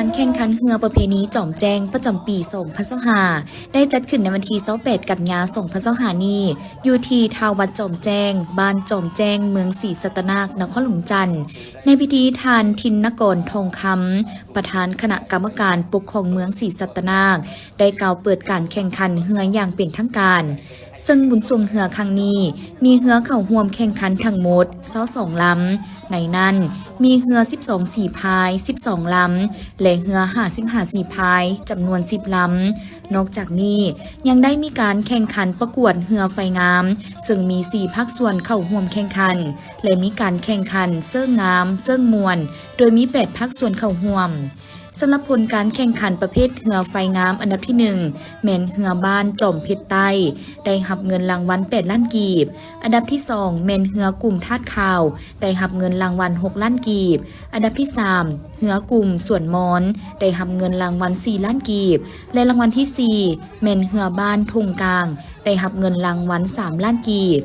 ການແຂ່ງຂັນເຮືອປະເພນີຈອມແຈ້ງປະຈຳປີສອງພັນຊາວຫ້າ ໄດ້ຈັດຂຶ້ນໃນວັນທີຊາວແປດ ກັນຍາ ສອງພັນຊາວຫ້ານີ້ ຢູ່ທີ່ທ່າວັດຈອມແຈ້ງ, ບ້ານຈອມແຈ້ງ, ເມືອງສີສັດຕະນາກ, ນະຄອນຫຼວງຈັນ. ໃນພິທີ ທ່ານ ທິນນະກອນ ທອງຄຳ ປະທານຄະນະກຳມະການປົກຄອງເມືອງສີສັດຕະນາກ ໄດ້ກ່າວເປີດການແຂ່ງຂັນເຮືອຢ່າງເປັນທາງການ. ເຊິ່ງບຸນຊ່ວງເຮືອຄັ້ງນີ້ ມີເຮືອເຂົ້າຮ່ວມແຂ່ງຂັນທັງໝົດຊາວສອງລຳ, ໃນນັ້ນມີເຮືອສິບສອງສີພາຍ ສິບສອງລຳ ແລະ ເຮືອຫ້າສິບຫ້າສີພາຍ ຈຳນວນສິບລຳ. ນອກຈາກນີ້ ຍັງໄດ້ມີການແຂ່ງຂັນປະກວດເຮືອໄຟງາມ, ເຊິ່ງມີສີ່ພາກສ່ວນເຂົ້າຮ່ວມແຂ່ງຂັນ ແລະ ມີການແຂ່ງຂັນເຊີງງາມ, ເຊີງມ່ວນ ໂດຍມີແປດພາກສ່ວນເຂົ້າຮ່ວມ. ສຳລັບຜົນການແຂ່ງຂັນປະເພດເຮືອໄຟງາມ ອັນດັບທີໜຶ່ງ ແມ່ນເຮືອບ້ານຈອມເພັດໃຕ້ ໄດ້ຮັບເງິນລາງວັນແປດລ້ານກີບ. ອັນດັບທີສອງ ແມ່ນເຮືອກຸ່ມທາດຂາວ ໄດ້ຮັບເງິນລາງວັນຫົກລ້ານກີບ. ອັນດັບທີສາມ ເຮືອກຸ່ມສວນມອນ ໄດ້ຮັບເງິນລາງວັນສີ່ລ້ານກີບ ແລະ ລາງວັນທີສີ່ ແມ່ນເຮືອບ້ານທົ່ງກາງ ໄດ້ຮັບເງິນລາງວັນສາມລ້ານກີບ.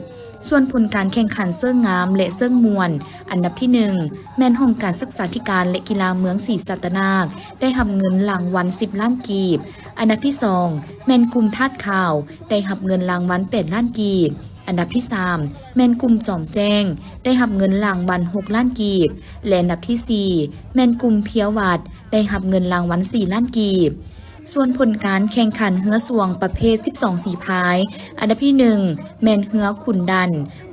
ສ່ວນຜົນການແຂ່ງຂັນເຊີງງາມ ແລະ ເຊີງມ່ວນ ອັນດັບທີໜຶ່ງ ແມ່ນຫ້ອງການສຶກສາທິການ ແລະ ກິລາເມືອງສີສັດຕະນາກ ໄດ້ຮັບເງິນລາງວັນສິບລ້ານກີບ. ອັນດັບທີສອງ ແມ່ນກຸ່ມທາດຂາວ ໄດ້ຮັບເງິນລາງວັນແປດລ້ານກີບ. ອັນດັບທີສາມ ແມ່ນກຸ່ມຈອມແຈ້ງ ໄດ້ຮັບເງິນລາງວັນຫົກລ້ານກີບ ແລະ ອັນດັບທີສີ່ ແມ່ນກຸ່ມເພຍວັດ ໄດ້ຮັບເງິນລາງວັນສີ່ລ້ານກີບ. ສ່ວນຜົນການແຂ່ງຂັນເຮືອຊ່ວງປະເພດສິບສອງສີພາຍ ອັນດັບທີໜຶ່ງ ແມ່ນເຮືອຂຸນດັນ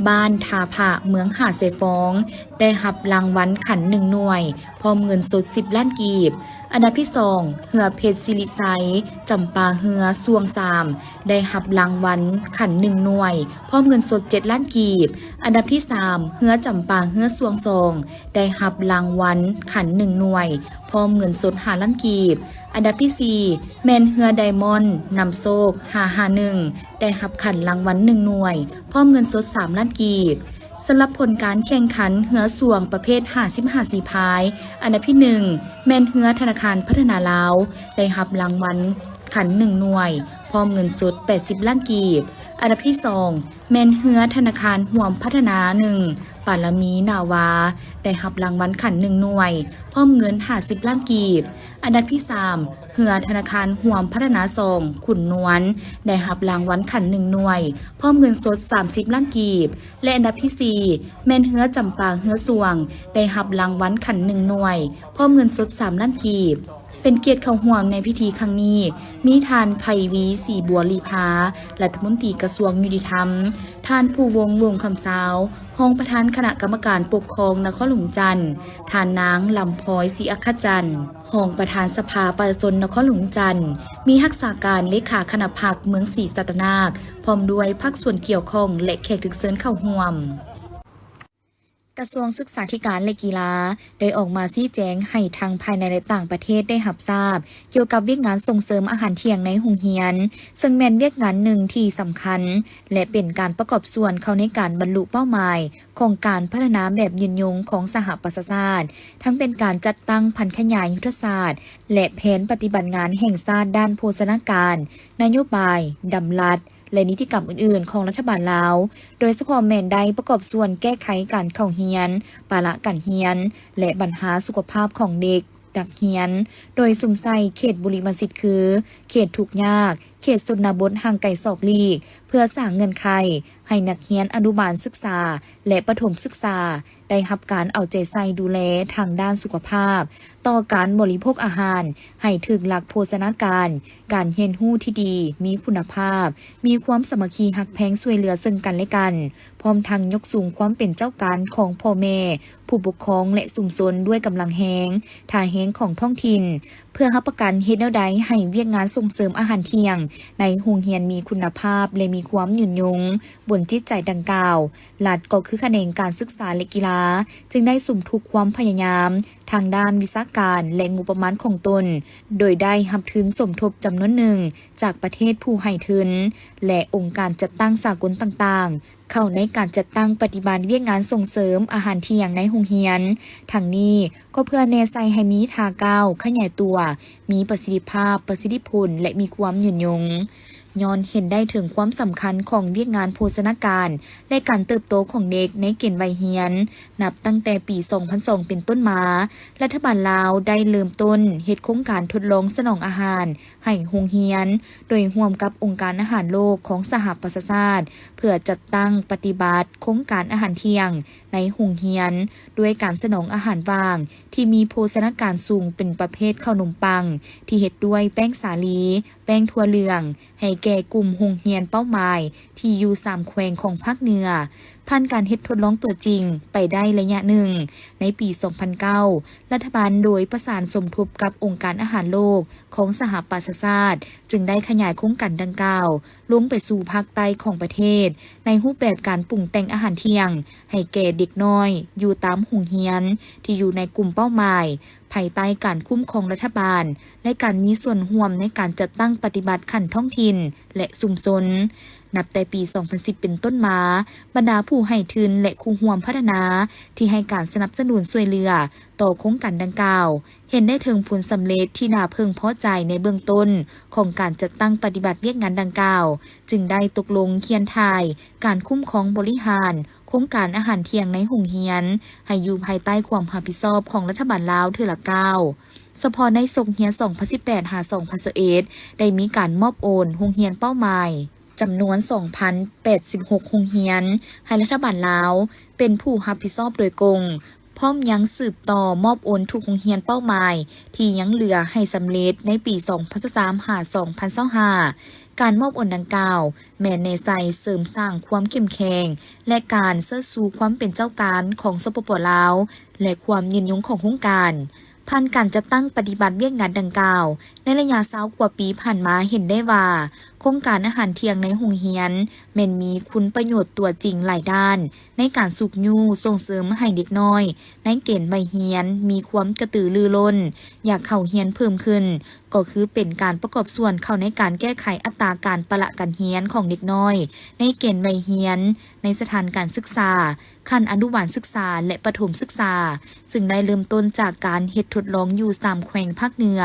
ບ້ານທ່າພະ ເມືອງຫາດຊາຍຟອງ ໄດ້ຮັບລາງວັນຂັນໜຶ່ງໜ່ວຍ ພ້ອມເງິນສົດສິບລ້ານກີບ. ອັນດັບທີສອງ ເຮືອເພັດສິລິໄຊ ຈຳປາເຮືອ ຊ່ວງສາມ ໄດ້ຮັບລາງວັນຂັນໜຶ່ງໜ່ວຍ ພ້ອມເງິນສົດເຈັດລ້ານກີບ. ອັນດັບທີສາມ ເຮືອຈຳປາເຮືອ ຊ່ວງສອງ ໄດ້ຮັບລາງວັນຂັນໜຶ່ງໜ່ວຍ ພ້ອມເງິນສົດຫ້າລ້ານກີບ. ອັນດັບທີສີ່ ແມ່ນເຮືອໄດມອນ ນຳໂຊກ ຫ້າຫ້າໜຶ່ງ ໄດ້ຮັບຂັນລາງວັນໜຶ່ງໜ່ວຍ ພ້ອມເງິນສົດສາມລ້ານກີບ. ສຳລັບຜົນການແຂ່ງຂັນເຮືອຊ່ວງປະເພດຫ້າສິບຫ້າສີພາຍ ອັນດັບທີໜຶ່ງ ແມ່ນເຮືອທະນາຄານພັດທະນາລາວ ໄດ້ຮັບລາງວັນຂັນໜຶ່ງໜ່ວຍ ພ້ອມເງິນສົດແປດສິບລ້ານກີບ. ອັນດັບທີສອງ ແມ່ນເຮືອທະນາຄານຮ່ວມພັດທະນາໜຶ່ງ ປາລະມີນາວາ ໄດ້ຮັບລາງວັນຂັນໜຶ່ງໜ່ວຍ ພ້ອມເງິນຫ້າສິບລ້ານກີບ. ອັນດັບທີສາມ ເຮືອທະນາຄານຮ່ວມພັດທະນາສອງ ຂຸນນວນ ໄດ້ຮັບລາງວັນຂັນໜຶ່ງໜ່ວຍ ພ້ອມເງິນສົດສາມສິບລ້ານກີບ ແລະ ອັນດັບທີສີ່ ແມ່ນເຮືອຈຳປາເຮືອຊ່ວງ ໄດ້ຮັບລາງວັນຂັນໜຶ່ງໜ່ວຍ ພ້ອມເງິນສົດສາມລ້ານກີບ. ເປັນກຽດເຂົ້າຮ່ວມໃນພິທີຄັ້ງນີ້ ມີທ່ານ ໄພວີ ສີບົວລີພາ ລັດຖະມົນຕີກະຊວງຍຸຕິທຳ, ທ່ານ ພູວົງ ວົງຄຳຊາວ ຮອງປະທານຄະນະກຳມະການປົກຄອງນະຄອນຫຼວງຈັນ, ທ່ານນາງ ລຳພອຍ ສີອັກຂະຈັນ ຮອງປະທານສະພາປະຊາຊົນນະຄອນຫຼວງຈັນ, ມີຮັກສາການເລຂາຄະນະພັກເມືອງສີສັດຕະນາກ ພ້ອມດ້ວຍພາກສ່ວນກ່ຽວຂ້ອງ ແລະ ແຂກຖືກເຊີນເຂົ້າຮ່ວມ. ກະຊວງສຶກສາທິການ ແລະ ກິລາ ໄດ້ອອກມາຊີ້ແຈງໃຫ້ທັງພາຍໃນ ແລະ ຕ່າງປະເທດໄດ້ຮັບຊາບ ກ່ຽວກັບວຽກງານສົ່ງເສີມອາຫານທ່ຽງໃນໂຮງຮຽນ, ເຊິ່ງແມ່ນວຽກງານໜຶ່ງທີ່ສຳຄັນ ແລະ ເປັນການປະກອບສ່ວນເຂົ້າໃນການບັນລຸເປົ້າໝາຍຂອງການພັດທະນາແບບຍືນຍົງຂອງສະຫະປະຊາຊາດ, ທັງເປັນການຈັດຕັ້ງຜັນຂະຫຍາຍຍຸດທະສາດ ແລະ ແຜນປະຕິບັດງານແຫ່ງຊາດດ້ານໂພຊະນາການ, ນະໂຍບາຍ, ດຳລັດ ແລະ ນິຕິກຳອື່ນໆຂອງລັດຖະບານລາວ, ໂດຍສະເພາະແມ່ນໄດ້ປະກອບສ່ວນແກ້ໄຂການເຂົ້າຮຽນ, ປາລະການຮຽນ ແລະ ບັນຫາສຸຂະພາບຂອງເດັກນັກຮຽນ, ໂດຍສຸມໃສ່ເຂດບຸລິມະສິດຄື ເຂດທຸກຍາກ, ເຂດຊົນນະບົດຫ່າງໄກສອກຫຼີກ, ເພື່ອສ້າງເງື່ອນໄຂໃຫ້ນັກຮຽນອະນຸບານສຶກສາ ແລະ ປະຖົມສຶກສາ ໄດ້ຮັບການເອົາໃຈໃສ່ດູແລທາງດ້ານສຸຂະພາບ, ຕໍ່ການບໍລິໂພກອາຫານໃຫ້ຖືກຫຼັກໂພຊະນາການ, ການຮຽນຮູ້ທີ່ດີ, ມີຄຸນນະພາບ, ມີຄວາມສາມັກຄີຮັກແພງຊ່ວຍເຫຼືອເຊິ່ງກັນແລະກັນ, ພ້ອມທັງຍົກສູງຄວາມເປັນເຈົ້າການຂອງພໍ່ແມ່, ຜູ້ປົກຄອງ ແລະ ຊຸມຊົນດ້ວຍກຳລັງແຮງ, ທ່າແຮງຂອງທ້ອງຖິ່ນ, ເພື່ອຮັບປະກັນເຮັດແນວໃດໃຫ້ວຽກງານສົ່ງເສີມອາຫານທ່ຽງໃນໂຮງຮຽນມີຄຸນນະພາບ ແລະ ມີຄວາມຍືນຍົງ. ບົນຈິດໃຈດັ່ງກ່າວ, ລັດກໍຄືຂະແໜງການສຶກສາ ແລະ ກິລາ ຈຶ່ງໄດ້ສຸມທຸກຄວາມພະຍາຍາມທາງດ້ານວິຊາການ ແລະ ງົບປະມານຂອງຕົນ, ໂດຍໄດ້ຮັບທຶນສົມທົບຈຳນວນໜຶ່ງຈາກປະເທດຜູ້ໃຫ້ທຶນ ແລະ ອົງການຈັດຕັ້ງສາກົນຕ່າງໆ ເຂົ້າໃນການຈັດຕັ້ງປະຕິບັດວຽກງານສົ່ງເສີມອາຫານທ່ຽງໃນໂຮງຮຽນ. ທັງນີ້ກໍເພື່ອແນໃສ່ໃຫ້ມີທ່າກ້າວຂະຫຍາຍຕົວ, ມີປະສິດທິພາບ, ປະສິດທິຜົນ ແລະ ມີຄວາມຍືນຍົງ. ຍ້ອນເຫັນໄດ້ເຖິງຄວາມສຳຄັນຂອງວຽກງານໂພຊະນາການ ແລະ ການເຕີບໂຕຂອງເດັກໃນເກນໄວຮຽນ. ນັບຕັ້ງແຕ່ປີສອງພັນສອງເປັນຕົ້ນມາ, ລັດຖະບານລາວໄດ້ເລີ່ມຕົ້ນເຮັດໂຄງການທົດລອງສະໜອງອາຫານໃຫ້ໂຮງຮຽນ, ໂດຍຮ່ວມກັບອົງການອາຫານໂລກຂອງສະຫະປະຊາຊາດ ເພື່ອຈັດຕັ້ງປະຕິບັດໂຄງການອາຫານທ່ຽງໃນໂຮງຮຽນ, ດ້ວຍການສະໜອງອາຫານຫວ່າງທີ່ມີໂພຊະນາການສູງເປັນປະເພດເຂົ້າໜົມປັງທີ່ເຮັດດ້ວຍແປ້ງສາລີ, ແປ້ງຖົ່ວເຫຼືອງ ໃຫ້ແກ່ກຸ່ມໂຮງຮຽນເປົ້າໝາຍທີ່ຢູ່ສາມແຂວງຂອງພາກເໜືອ. ຜ່ານການເຮັດທົດລອງຕົວຈິງໄປໄດ້ໄລຍະໜຶ່ງ, ໃນປີສອງພັນເກົ້າ ລັດຖະບານໂດຍປະສານສົມທົບກັບອົງການອາຫານໂລກຂອງສະຫະປະຊາຊາດ ຈຶ່ງໄດ້ຂະຫຍາຍໂຄງການດັ່ງກ່າວລົງໄປສູ່ພາກໃຕ້ຂອງປະເທດ ໃນຮູບແບບການປຸງແຕ່ງອາຫານທ່ຽງໃຫ້ແກ່ເດັກນ້ອຍຢູ່ຕາມໂຮງຮຽນທີ່ຢູ່ໃນກຸ່ມເປົ້າໝາຍ ພາຍໃຕ້ການຄຸ້ມຄອງລັດຖະບານ ແລະ ການມີສ່ວນຮ່ວມໃນການຈັດຕັ້ງປະຕິບັດຂັ້ນທ້ອງຖິ່ນ ແລະ ຊຸມຊົນ. ນັບແຕ່ປີສອງພັນສິບເປັນຕົ້ນມາ, ບັນດາຜູ້ໃຫ້ທຶນ ແລະ ຄູ່ຮ່ວມພັດທະນາທີ່ໃຫ້ການສະໜັບສະໜູນຊ່ວຍເຫຼືອຕໍ່ໂຄງການດັ່ງກ່າວ ເຫັນໄດ້ເຖິງຜົນສຳເລັດທີ່ໜ້າເພິ່ງພໍໃຈໃນເບື້ອງຕົ້ນຂອງການຈັດຕັ້ງປະຕິບັດວຽກງານດັ່ງກ່າວ, ຈຶ່ງໄດ້ຕົກລົງຂຽນຖ່າຍການຄຸ້ມຄອງບໍລິຫານ ໂຄງການອາຫານທ່ຽງໃນໂຮງຮຽນ ໃຫ້ຢູ່ພາຍໃຕ້ຄວາມຮັບຜິດຊອບຂອງລັດຖະບານລາວເທື່ອລະກ້າວ. ສະເພາະໃນສົກຮຽນສອງພັນສິບແປດຫາສອງພັນຊາວເອັດ ໄດ້ມີການມອບໂອນໂຮງຮຽນເປົ້າໝາຍຈຳນວນສອງພັນແປດສິບຫົກໂຮງຮຽນ ໃຫ້ລັດຖະບານລາວເປັນຜູ້ຮັບຜິດຊອບໂດຍກົງ, ພ້ອມຍັງສືບຕໍ່ມອບໂອນທຸກໂຮງຮຽນເປົ້າໝາຍທີ່ຍັງເຫຼືອໃຫ້ສຳເລັດໃນປີສອງພັນຊາວສາມຫາສອງພັນຊາວຫ້າ. ການມອບໂອນດັ່ງກ່າວ ແມ່ນແນໃສ່ເສີມສ້າງຄວາມເຂັ້ມແຂງ ແລະ ການເຊີດຊູຄວາມເປັນເຈົ້າການຂອງ ສປປ ລາວ ແລະ ຄວາມຍືນຍົງຂອງໂຄງການ. ຜ່ານການຈັດຕັ້ງປະຕິບັດວຽກງານດັ່ງກ່າວ ໃນໄລຍະຊາວກວ່າປີຜ່ານມາ ເຫັນໄດ້ວ່າ ໂຄງການອາຫານທ່ຽງໃນໂຮງຮຽນ ແມ່ນມີຄຸນປະໂຫຍດຕົວຈິງຫຼາຍດ້ານ ໃນການຊຸກຍູ້ສົ່ງເສີມໃຫ້ເດັກນ້ອຍໃນເກນໄວຮຽນມີຄວາມກະຕືລືລົ້ນ ຢາກເຂົ້າຮຽນເພີ່ມຂຶ້ນ, ກໍຄືເປັນການປະກອບສ່ວນເຂົ້າໃນການແກ້ໄຂອັດຕາການປະລະການຮຽນຂອງເດັກນ້ອຍໃນເກນໄວຮຽນ ໃນສະຖານການສຶກສາຂັ້ນອະນຸບານສຶກສາ ແລະ ປະຖົມສຶກສາ, ຊຶ່ງໄດ້ເລີ່ມຕົ້ນຈາກການເຮັດທົດລອງຢູ່ສາມແຂວງພາກເໜືອ,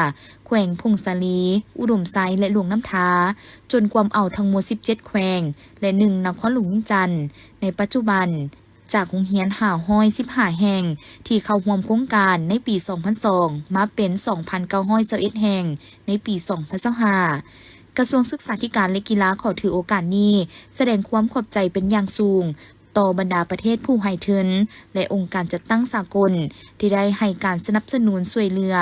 ແຂວງຜົ້ງສາລີ, ອຸດົມໄຊ ແລະ ຫຼວງນ້ຳທາ, ຈົນກວມເອົາທັງໝົດສິບເຈັດແຂວງ ແລະ ໜຶ່ງນະຄອນຫຼວງວຽງຈັນ. ໃນປັດຈຸບັນ, ຈາກໂຮງຮຽນຫ້າຮ້ອຍສິບຫ້າແຫ່ງທີ່ເຂົ້າຮ່ວມໂຄງການໃນປີສອງພັນສອງ ມາເປັນສອງພັນເກົ້າຮ້ອຍຊາວເອັດແຫ່ງໃນປີສອງພັນຊາວຫ້າ. ກະຊວງສຶກສາທິການ ແລະ ກິລາ ຂໍຖືໂອກາດນີ້ສະແດງຄວາມຂອບໃຈເປັນຢ່າງສູງຕໍ່ບັນດາປະເທດຜູ້ໃຫ້ທຶນ ແລະ ອົງການຈັດຕັ້ງສາກົນ ທີ່ໄດ້ໃຫ້ການສະໜັບສະໜູນຊ່ວຍເຫຼືອ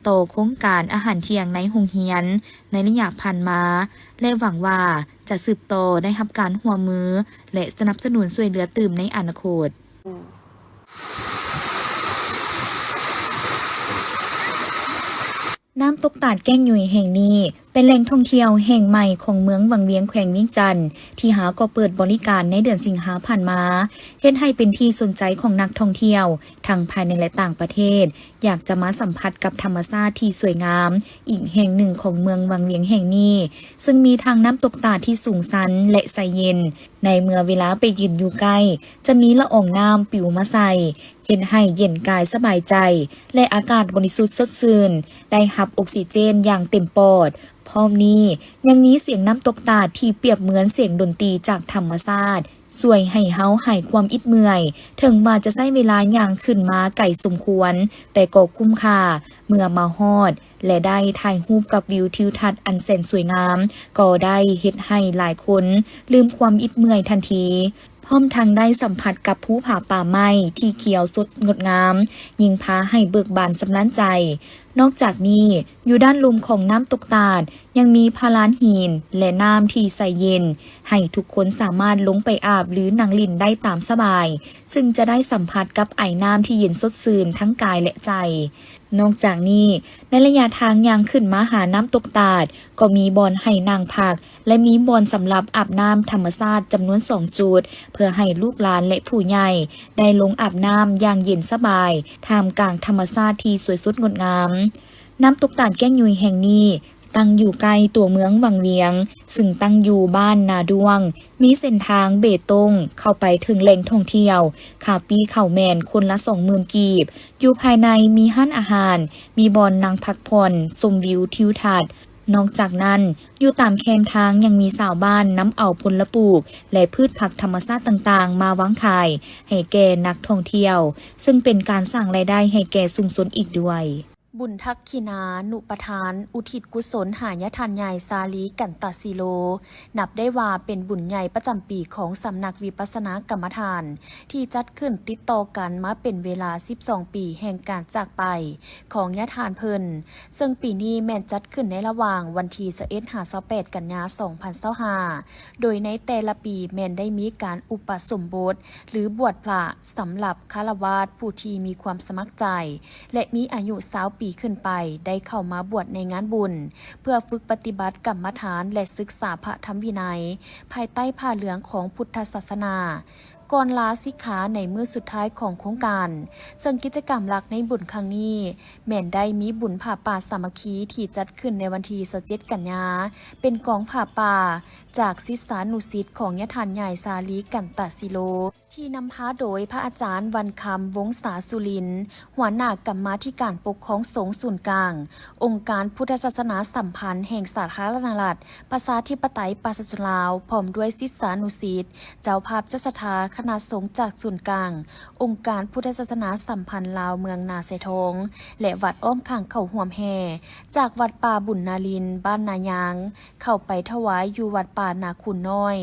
ຕໍ່ໂຄງການອາຫານທ່ຽງໃນໂຮງຮຽນໃນໄລຍະຜ່ານມາ ແລະ ຫວັງວ່າ ຈະສືບຕໍ່ໄດ້ຮັບການຮ່ວມມື ແລະ ສະໜັບສະໜູນຊ່ວຍເຫຼືອຕື່ມໃນອະນາຄົດ. ນ້ຳຕົກຕາດແກ້ງຍຸຍແຫ່ງນີ້ ເປັນແຫຼ່ງທ່ອງທ່ຽວແຫ່ງໃໝ່ຂອງເມືອງວັງວຽງ ແຂວງວຽງຈັນ ທີ່ຫາກໍເປີດບໍລິການໃນເດືອນສິງຫາຜ່ານມາ, ເຮັດໃຫ້ເປັນທີ່ສົນໃຈຂອງນັກທ່ອງທ່ຽວ ທັງພາຍໃນ ແລະ ຕ່າງປະເທດ ຢາກຈະມາສຳຜັດກັບທຳມະຊາດທີ່ສວຍງາມອີກແຫ່ງໜຶ່ງຂອງເມືອງວັງວຽງແຫ່ງນີ້, ຊຶ່ງມີທັງນ້ຳຕົກຕາດທີ່ສູງຊັນ ແລະ ໃສເຢັນ. ໃນເມື່ອເວລາໄປຢືນຢູ່ໃກ້, ຈະມີລະອອງນ້ຳປິວມາໃສ່, ເຮັດໃຫ້ເຢັນກາຍສະບາຍໃຈ ແລະ ອາກາດບໍລິສຸດສົດຊື່ນ, ໄດ້ຮັບອົກຊີເຈນຢ່າງເຕັມປອດ. ພ້ອມນີ້ຍັງມີສຽງນ້ຳຕົກຕາດທີ່ປຽບເໝືອນສຽງດົນຕີຈາກທຳມະຊາດ, ຊ່ວຍໃຫ້ເຮົາຫາຍຄວາມອິດເມື່ອຍ. ເຖິງວ່າຈະໃຊ້ເວລາຍ່າງຂຶ້ນມາໄກສົມຄວນ, ແຕ່ກໍຄຸ້ມຄ່າເມື່ອມາຮອດ ແລະ ໄດ້ຖ່າຍຮູບກັບວິວທິວທັດອັນແສນສວຍງາມ, ກໍໄດ້ເຮັດໃຫ້ຫຼາຍຄົນລືມຄວາມອິດເມື່ອຍທັນທີ, ພ້ອມທັງໄດ້ສຳຜັດກັບພູຜາປ່າໄມ້ທີ່ຂຽວສົດງົດງາມ, ຍິ່ງພາໃຫ້ເບີກບານສຳລານໃຈ. ນອກຈາກນີ້, ຢູ່ດ້ານລຸ່ມຂອງນ້ຳຕົກຕາດ ຍັງມີພະລານຫີນ ແລະ ນ້ຳທີ່ໃສເຢັນ, ໃຫ້ທຸກຄົນສາມາດລົງໄປອາບ ຫຼື ນັ່ງຫຼິ້ນໄດ້ຕາມສະບາຍ, ຊຶ່ງຈະໄດ້ສຳຜັດກັບໄອນ້ຳທີ່ເຢັນສົດຊື່ນທັງກາຍ ແລະ ໃຈ. ນອກຈາກນີ້, ໃນໄລຍະທາງຍ່າງຂຶ້ນມາຫານ້ຳຕົກຕາດ ກໍມີບ່ອນໃຫ້ນັ່ງພັກ ແລະ ມີບ່ອນສຳລັບອາບນ້ຳທຳມະຊາດຈຳນວນສອງຈຸດ ເພື່ອໃຫ້ລູກຫຼານ ແລະ ຜູ້ໃຫຍ່ໄດ້ລົງອາບນ້ຳຢ່າງເຢັນສະບາຍ ທ່າມກາງທຳມະຊາດທີ່ສວຍສົດງົດງາມ. ນ້ຳຕົກຕາດແກ້ງຍຸຍແຫ່ງນີ້ ຕັ້ງຢູ່ໃກ້ຕົວເມືອງວັງວຽງ, ຊຶ່ງຕັ້ງຢູ່ບ້ານນາດ້ວງ, ມີເສັ້ນທາງເບຕົງເຂົ້າໄປເຖິງແຫຼ່ງທ່ອງທ່ຽວ, ຄ່າປີ້ເຂົ້າແມ່ນຄົນລະສອງໝື່ນກີບ, ຢູ່ພາຍໃນມີຮ້ານອາຫານ, ມີບ່ອນນັ່ງພັກຜ່ອນ, ຊົມວິວທິວທັດ, ນອກຈາກນັ້ນ, ຢູ່ຕາມແຄມທາງຍັງມີຊາວບ້ານນຳເອົາຜົນລະປູກ ແລະ ພືດຜັກທຳມະຊາດຕ່າງໆ ມາວາງຂາຍໃຫ້ແກ່ນັກທ່ອງທ່ຽວ, ເຊິ່ງເປັນການສ້າງລາຍໄດ້ໃຫ້ແກ່ຊຸມຊົນອີກດ້ວຍ. ບຸນທັກຂິນານຸປະທານ ອຸທິດກຸສົນຫາຍາທ່ານໃຫຍ່ ສາລີ ກັນຕະສີໂລ ນັບໄດ້ວ່າເປັນບຸນໃຫຍ່ປະຈຳປີຂອງສຳນັກວິປັດສະນາກຳມະຖານ ທີ່ຈັດຂຶ້ນຕິດຕໍ່ກັນມາເປັນເວລາສິບສອງປີແຫ່ງການຈາກໄປຂອງຍາທ່ານເພິ່ນ, ເຊິ່ງປີນີ້ແມ່ນຈັດຂຶ້ນໃນລະຫວ່າງວັນທີຊາວເອັດ ຫາ ຊາວແປດ ກັນຍາ ສອງພັນຊາວຫ້າ ໂດຍໃນແຕ່ລະປີແມ່ນໄດ້ມີການອຸປະສົມບົດ ຫຼື ບວດພະ ສຳລັບຄາລະວາດຜູ້ທີ່ມີຄວາມສະໝັກໃຈ ແລະ ມີອາຍຸຊາວປີຂຶ້ນໄປ ໄດ້ເຂົ້າມາບວດໃນງານບຸນ ເພື່ອຝຶກປະຕິບັດກຳມະຖານ ແລະ ສຶກສາພະທຳວິໄນ ພາຍໃຕ້ຜ້າເຫຼືອງຂອງພຸດທະສາສະໜາ ກ່ອນລາສິກຂາໃນມື້ສຸດທ້າຍຂອງໂຄງການ. ເຊິ່ງກິດຈະກຳຫຼັກໃນບຸນຄັ້ງນີ້ ແມ່ນໄດ້ມີບຸນຜ້າປ່າສາມັກຄີ ທີ່ຈັດຂຶ້ນໃນວັນທີຊາວເຈັດ ກັນຍາ ເປັນກອງຜ້າປ່າຈາກສິດສານຸສິດຂອງຍາທ່ານໃຫຍ່ ສາລີ ກັນຕະສີໂລ ທີ່ນຳພາໂດຍພະອາຈານ ວັນຄຳ ວົງສາສຸລິນ, ຫົວໜ້າກຳມາທິການປົກຄອງສົງສູນກາງ ອົງການພຸດທະສາສະໜາສຳພັນແຫ່ງສາທາລະນະລັດ ປະຊາທິປະໄຕປະຊາຊົນລາວ, ພ້ອມດ້ວຍສິດສານຸສິດ, ເຈົ້າພາບເຈົ້າສັດທາຄະນະສົງຈາກສູນກາງ ອົງການພຸດທະສາສະໜາສຳພັນລາວເມືອງນາຊາຍທອງ ແລະ ວັດອ້ອມຂ້າງເຂົ້າຮ່ວມແຫ່ ຈາກວັດປ່າບຸນນາລິນ ບ້ານນາຍາງ ເຂົ້າໄປຖວາຍຢູ່ວັດປ່ານາຄູນນ້ອຍ,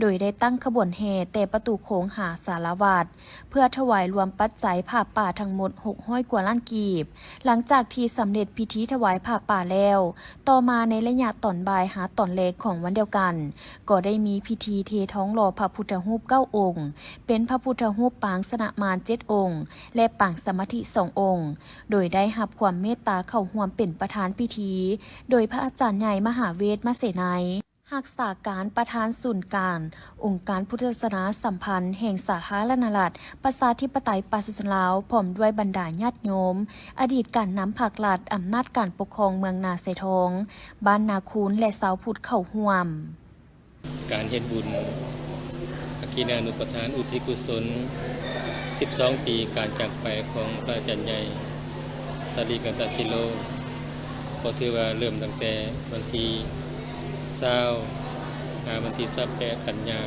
ໂດຍໄດ້ຕັ້ງຂະບວນແຫ່ແຕ່ປະຕູໂຂງຫາສາລາວັດ ເພື່ອຖວາຍລວມປັດໄຈຜ້າປ່າທັງໝົດຫົກຮ້ອຍກວ່າລ້ານກີບ. ຫຼັງຈາກທີ່ສຳເລັດພິທີຖວາຍຜ້າປ່າແລ້ວ, ຕໍ່ມາໃນໄລຍະຕອນບ່າຍຫາຕອນແລງຂອງວັນດຽວກັນ, ກໍໄດ້ມີພິທີເທທອງຫຼໍ່ພະພຸດທະຮູບເກົ້າອົງ, ເປັນພະພຸດທະຮູບປາງຊະນະມານເຈັດອົງ ແລະ ປາງສະມາທິສອງອົງ, ໂດຍໄດ້ຮັບຄວາມເມດຕາເຂົ້າຮ່ວມເປັນປະທານພິທີ ໂດຍພະອາຈານໃຫຍ່ ມະຫາເວດ ມະເສໄນ ຮັກສາການປະທານສູນກາງອົງການພຸດທະສາສະໜາສຳພັນແຫ່ງສາທາລະນະລັດ ປະຊາທິປະໄຕປະຊາຊົນລາວ, ພ້ອມດ້ວຍບັນດາຍາດໂຍມ, ອະດີດການນຳພັກລັດ, ອຳນາດການປົກຄອງເມືອງນາຊາຍທອງ, ບ້ານນາຄູນ ແລະ ຊາວພຸດເຂົ້າຮ່ວມ. ການເຮັດບຸນອັກຂິນານຸປະທານອຸທິດກຸສົນສິບສອງປີການຈາກໄປຂອງພະອາຈານໃຫຍ່ ສາລີ ກັນຕະສີໂລ ກໍຖືວ່າເລີ່ມຕັ້ງແຕ່ວັນທີຊາວ ຫາວັນທີຊາວແປດ ກັນຍາ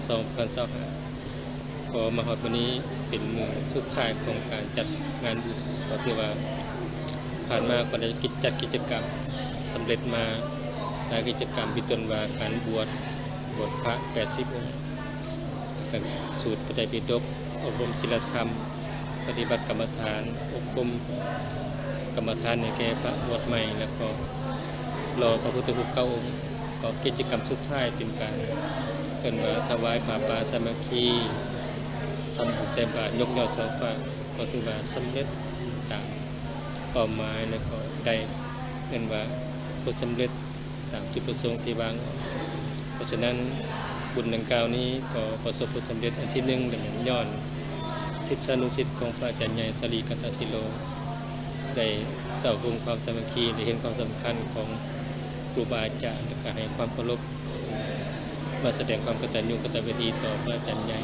ສອງພັນຊາວຫ້າ ກໍມາຮອດມື້ນີ້ເປັນມື້ສຸດທ້າຍຂອງການຈັດງານບຸນ. ກໍຖືວ່າຜ່ານມາກໍໄດ້ກິດ ຈັດກິດຈະກຳສຳເລັດມາຫຼາຍກິດຈະກຳ, ເປັນຕົ້ນວ່າການບວດ ບວດພະແປດສິບອົງ, ການສູດພະໄຕປິດົກ, ອົບຮົມສິນລະທຳ, ປະຕິບັດກຳມະຖານ, ອົບຮົມກຳມະຖານໃຫ້ແກ່ພະບວດໃໝ່ ແລ້ວກໍຫຼໍ່ພະພຸດທະຮູບເກົ້າອົງ. ກໍກິດຈະກຳສຸດທ້າຍເປັນການ ເອີ້ນວ່າຖວາຍຜ້າປ່າສາມັກຄີ, ທຳບຸນໃສ່ບາດ, ຍົກຍອດຊ່ອຟ້າ, ກໍຖືວ່າສຳເລັດຕາມເປົ້າໝາຍ ແລະ ກໍໄດ້ ເອີ້ນວ່າຜົນສຳເລັດຕາມຈຸດປະສົງທີ່ວາງ. ເພາະສະນັ້ນ ບຸນດັ່ງກ່າວນີ້ກໍປະສົບຜົນສຳເລັດອັນທີໜຶ່ງ ແລະ ແມ່ນຍ້ອນສິດສານຸສິດຂອງພະອາຈານໃຫຍ່ ສາລີ ກັນຕະສີໂລ ໄດ້ເຕົ້າໂຮມຄວາມສາມັກຄີ ໄດ້ເຫັນຄວາມສຳຄັນຂອງ ຄູບາອາຈານ ແລ້ວກໍໃຫ້ຄວາມເຄົາລົບ ມາສະແດງຄວາມກະຕັນຍູກະຕະເວທີຕໍ່ພະອາຈານໃຫຍ່.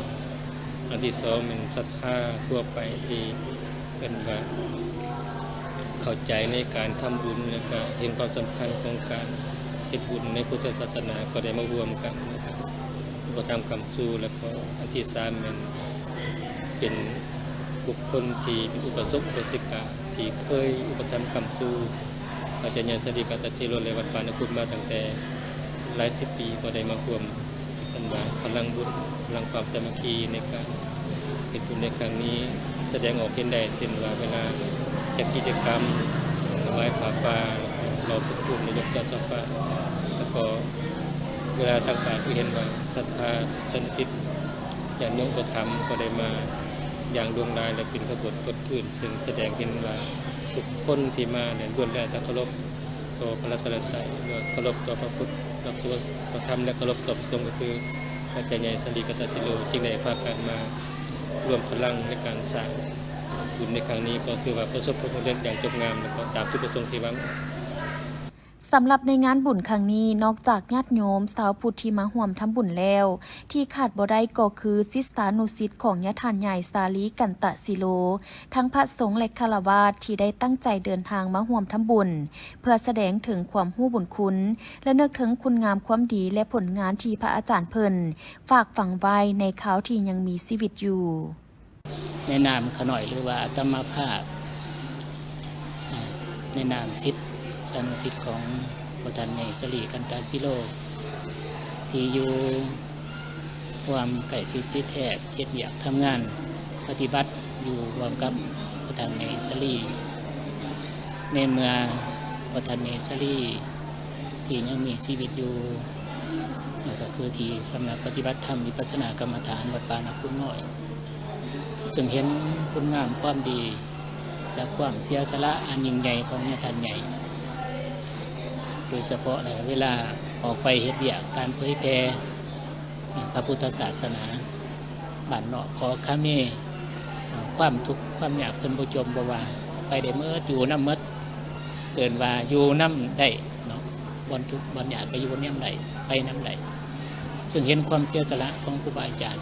ອັນທີສອງແມ່ນສັດທາທົ່ວໄປທີ່ເອີ້ນວ່າເຂົ້າໃຈໃນການທຳບຸນ ແລ້ວກໍເຫັນຄວາມສຳຄັນຂອງການເຮັດບຸນໃນພຸດທະສາສະໜາ ກໍໄດ້ມາຮ່ວມກັນ ອຸປະຖຳຄ້ຳຊູ. ແລ້ວກໍອັນທີສາມແມ່ນ ເປັນບຸກຄົນທີ່ເປັນອຸປະສົກອຸປາສິກາທີ່ເຄີຍອຸປະຖຳຄ້ຳຊູພະອາຈານໃຫຍ່ ສາລີ ກັນຕະສີໂລ ແລະ ວັດປ່ານາຄູນມາຕັ້ງແຕ່ຫຼາຍສິບປີ ກໍໄດ້ມາຮ່ວມ ເອີ້ນວ່າພະລັງບຸນ ພະລັງຄວາມສາມັກຄີໃນການເຮັດບຸນໃນຄັ້ງນີ້ ສະແດງອອກເຫັນໄດ້ ເຊັ່ນວ່າເວລາຈັດກິດຈະກຳຖວາຍຜ້າປ່າ ຫຼໍ່ພຸດທະຮູບ ແລະ ຍົກຍອດຊ່ອຟ້າ ແລ້ວກໍເວລາຕັກບາດ ຄືເຫັນວ່າສັດທາສາທະນິກ ຍາດໂຍມອຸປະຖຳກໍໄດ້ມາຢ່າງຫຼວງຫຼາຍ ແລະ ເປັນຂະບວນຕົວຈືນ ເຊິ່ງສະແດງເຫັນວ່າທຸກຄົນທີ່ມານັ້ນລ້ວນແລ້ວແຕ່ເຄົາລົບຕໍ່ພະລັດຕະນະໄຕ ເຄົາລົບຕໍ່ພະພຸດ ພະທຳ ແລະ ເຄົາລົບຕໍ່ພະສົງ ກໍຄືພະອາຈານໃຫຍ່ ສາລີ ກັນຕະສີໂລ ຈຶ່ງໄດ້ພາກັນມາລວມພະລັງໃນການສ້າງບຸນໃນຄັ້ງນີ້ ກໍຖືວ່າປະສົບຜົນສຳເລັດຢ່າງຈົບງາມ ແລະ ກໍຕາມຈຸດປະສົງທີ່ວາງ. ສຳລັບໃນງານບຸນຄັ້ງນີ້, ນອກຈາກຍາດໂຍມຊາວພຸດທີ່ມາຮ່ວມທຳບຸນແລ້ວ, ທີ່ຂາດບໍ່ໄດ້ກໍຄືສິດສານຸສິດຂອງຍາທ່ານໃຫຍ່ສາລີ ກັນຕະສິໂລ, ທັງພະສົງ ແລະ ຄາລະວາດທີ່ໄດ້ຕັ້ງໃຈເດີນທາງມາຮ່ວມທຳບຸນ ເພື່ອສະແດງເຖິງຄວາມຮູ້ບຸນຄຸນ ແລະ ນຶກເຖິງຄຸນງາມຄວາມດີ ແລະ ຜົນງານທີ່ພະອາຈານເພິ່ນຝາກຝັງໄວ້ໃນຄາວທີ່ຍັງມີຊີວິດຢູ່. ໃນນາມຂ້ານ້ອຍ ຫຼືວ່າອາດຕະມາພາບ ໃນນາມສິດສານຸສິດຂອງພະທ່ານໃຫຍ່ສາລີ ກັນຕະສິໂລ ທີ່ຢູ່ຮ່ວມໃກ້ຊິດຕິດແທດ ເຮັດວຽກທຳງານປະຕິບັດຢູ່ຮ່ວມກັບພະທ່ານໃຫຍ່ສາລີ ໃນເມື່ອພະທ່ານໃຫຍ່ສາລີ ທີ່ຍັງມີຊີວິດຢູ່ ກໍຄືທີ່ສຳນັກປະຕິບັດທຳວິປັດສະນາກຳມະຖານວັດປ່ານາຄູນນ້ອຍ ເຊິ່ງເຫັນຄຸນງາມຄວາມດີ ແລະ ຄວາມເສຍສະຫຼະອັນຍິ່ງໃຫຍ່ຂອງຍາທ່ານໃຫຍ່ ໂດຍສະເພາະແລ້ວເວລາອອກໄປເຮັດວຽກການເຜີຍແຜ່ພະພຸດທະສາສະໜາ ບ້ານນອກຂໍຄາເມ ຄວາມທຸກຄວາມຍາກເພິ່ນບໍ່ຈົ່ມບໍ່ວ່າ ໄປໄດ້ໝົດ ຢູ່ນຳໝົດ ເອີ້ນວ່າຢູ່ນຳໄດ້ເນາະ ບ່ອນທຸກບ່ອນຍາກກໍຢູ່ນຳໄດ້ ໄປນຳໄດ້ ເຊິ່ງເຫັນຄວາມເສຍສະຫຼະຂອງຄູບາອາຈານ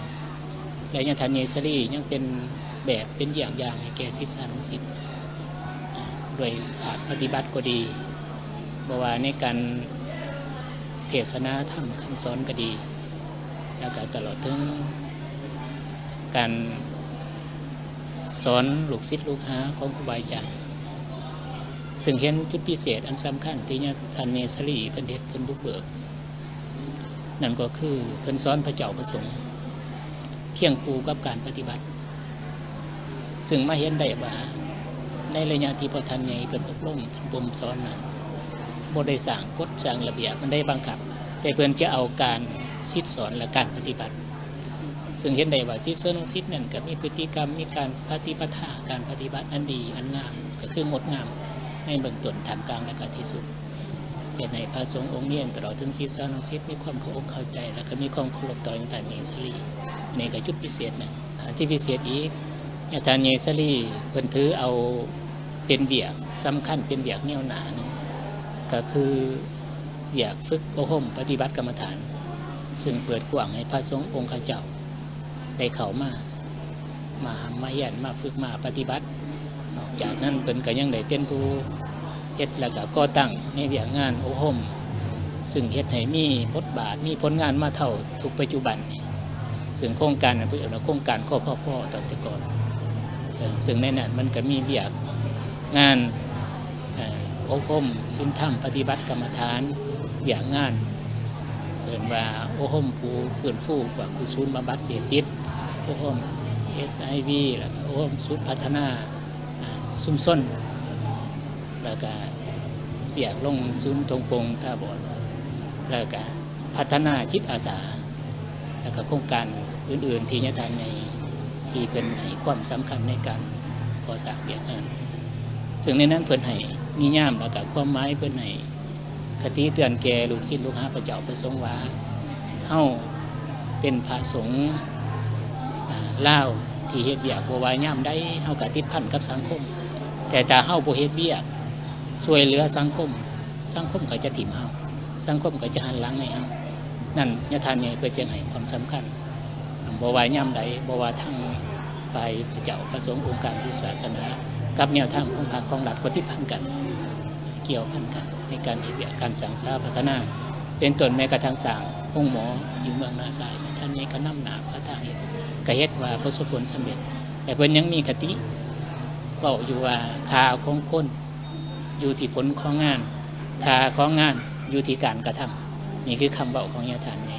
ແລະ ຍາທ່ານໃຫຍ່ສາລີຍັງເປັນແບບເປັນຢ່າງຢ່າງໃຫ້ແກ່ສິດສານຸສິດ ດ້ວຍພາກປະຕິບັດກໍດີ ບໍ່ວ່າໃນການເທດສະໜາທຳຄຳສອນກໍດີ ແລ້ວກໍຕະຫຼອດເຖິງການສອນລູກສິດລູກຫາຂອງຄູບາອາຈານ ເຊິ່ງເຫັນຈຸດພິເສດອັນສຳຄັນທີ່ຍາທ່ານໃຫຍ່ສາລີເພິ່ນເຮັດ ເພິ່ນບຸກເບີກ ນັ້ນກໍຄືເພິ່ນສອນພະເຈົ້າພະສົງຄຽງຄູ່ກັບການປະຕິບັດ ເຊິ່ງມາເຫັນໄດ້ວ່າ ໃນໄລຍະທີ່ພະທ່ານໃຫຍ່ເພິ່ນອົບຮົມ ເພິ່ນບົ່ມສອນນັ້ນ ບໍ່ໄດ້ສ້າງກົດສ້າງລະບຽບອັນໃດບັງຄັບ, ແຕ່ເພິ່ນຈະເອົາການສິດສອນ ແລະ ການປະຕິບັດ. ເຊິ່ງເຫັນໄດ້ວ່າສິດສານຸສິດນັ້ນກໍມີພຶດຕິກຳ, ມີການປະຕິປະທາ, ການປະຕິບັດອັນດີອັນງາມ ກໍຄືງົດງາມໃນເບື້ອງຕົ້ນ, ທ່າມກາງ ແລະ ກໍທີ່ສຸດ. ເຮັດໃຫ້ພະສົງອົງເນນ ຕະຫຼອດເຖິງສິດສານຸສິດ ມີຄວາມເຂົ້າອົກເຂົ້າໃຈ ແລະ ກໍມີຄວາມເຄົາລົບຕໍ່ຍາທ່ານໃຫຍ່ສາລີ. ອັນນີ້ກໍຈຸດພິເສດໜຶ່ງ. ອັນທີ່ພິເສດອີກ, ຍາທ່ານໃຫຍ່ສາລີເພິ່ນຖືເອົາເປັນວຽກສຳຄັນ, ເປັນວຽກແນວໜ້າໜຶ່ງ, ກໍຄືວຽກຝຶກອົບຮົມປະຕິບັດກຳມະຖານ, ເຊິ່ງເປີດກວ້າງໃຫ້ພະສົງອົງຄະເຈົ້າໄດ້ເຂົ້າມາ ມາຮ່ຳມາຮຽນ ມາຝຶກມາປະຕິບັດ. ນອກຈາກນັ້ນເພິ່ນກໍຍັງໄດ້ເປັນຜູ້ເຮັດ ແລ້ວກໍກໍ່ຕັ້ງໃນວຽກງານອົບຮົມ ເຊິ່ງເຮັດໃຫ້ມີບົດບາດ ມີຜົນງານມາເທົ່າທຸກປັດຈຸບັນນີ້ ເຊິ່ງໂຄງການນັ້ນເພິ່ນເອີ້ນວ່າໂຄງການ ຄພພ ຕອນແຕ່ກ່ອນ. ເຊິ່ງໃນນັ້ນມັນກໍມີວຽກງານ ເອີ່ ອົບຮົມສິນທຳ ປະຕິບັດກຳມະຖານ, ວຽກງານ ເອີ້ນວ່າອົບຮົມຜູ້ຟື້ນຟູ ພວກຜູ້ສູນບຳບັດເສບຕິດ, ອົບຮົມ ເອັດໄອວີ ແລ້ວກໍອົບຮົມສູນພັດທະນາ ອາ ຊຸມຊົນ, ແລ້ວກໍວຽກລົງສູນທົ່ງປົງຕາບອດ, ແລ້ວກໍພັດທະນາຈິດອາສາ, ແລ້ວກໍໂຄງການອື່ນໆທີ່ຍາທ່ານໃຫຍ່ ທີ່ເພິ່ນໃຫ້ຄວາມສຳຄັນໃນການກໍ່ສ້າງວຽກງານ. ເຊິ່ງໃນນັ້ນເພິ່ນໃຫ້ນິຍາມ ແລ້ວກໍຄວາມໝາຍ ເພິ່ນໃຫ້ ຄະຕິເຕືອນແກ່ລູກສິດລູກຫາພະເຈົ້າພະສົງວ່າ ເຮົາເປັນພະສົງ ອາ ລາວທີ່ເຮັດວຽກ ບໍ່ວ່າຍາມໃດເຮົາກໍຕິດພັນກັບສັງຄົມ, ແຕ່ຖ້າເຮົາບໍ່ເຮັດວຽກຊ່ວຍເຫຼືອສັງຄົມ, ສັງຄົມກໍຈະຖິ້ມເຮົາ, ສັງຄົມກໍຈະຫັນຫຼັງໃຫ້ເຮົາ. ນັ້ນຍາທ່ານໃຫຍ່ເພິ່ນຈຶ່ງໃຫ້ຄວາມສຳຄັນ ບໍ່ວ່າຍາມໃດ, ບໍ່ວ່າທັງຝ່າຍພະເຈົ້າ, ພະສົງ, ອົງການພຸດທະສາສະໜາ ກັບແນວທາງຂອງພາກຂອງລັດກໍຕິດພັນກັນ, ກ່ຽວພັນກັນໃນການເຮັດວຽກການສ້າງສາພັດທະນາ ເປັນຕົ້ນແມ້ກະທັ່ງສ້າງໂຮງໝໍຢູ່ເມືອງນາຊາຍ, ທ່ານນີ້ກໍນຳໜ້າພາທາງເຮັດ, ກໍເຮັດວ່າປະສົບຜົນສຳເລັດ. ແລະ ເພິ່ນຍັງມີຄະຕິເວົ້າຢູ່ວ່າ ຄ່າຂອງຄົນຢູ່ທີ່ຜົນຂອງງານ, ຄ່າຂອງງານຢູ່ທີ່ການກະທຳ. ນີ້ຄືຄຳເວົ້າຂອງຍາທ່ານໃຫຍ່.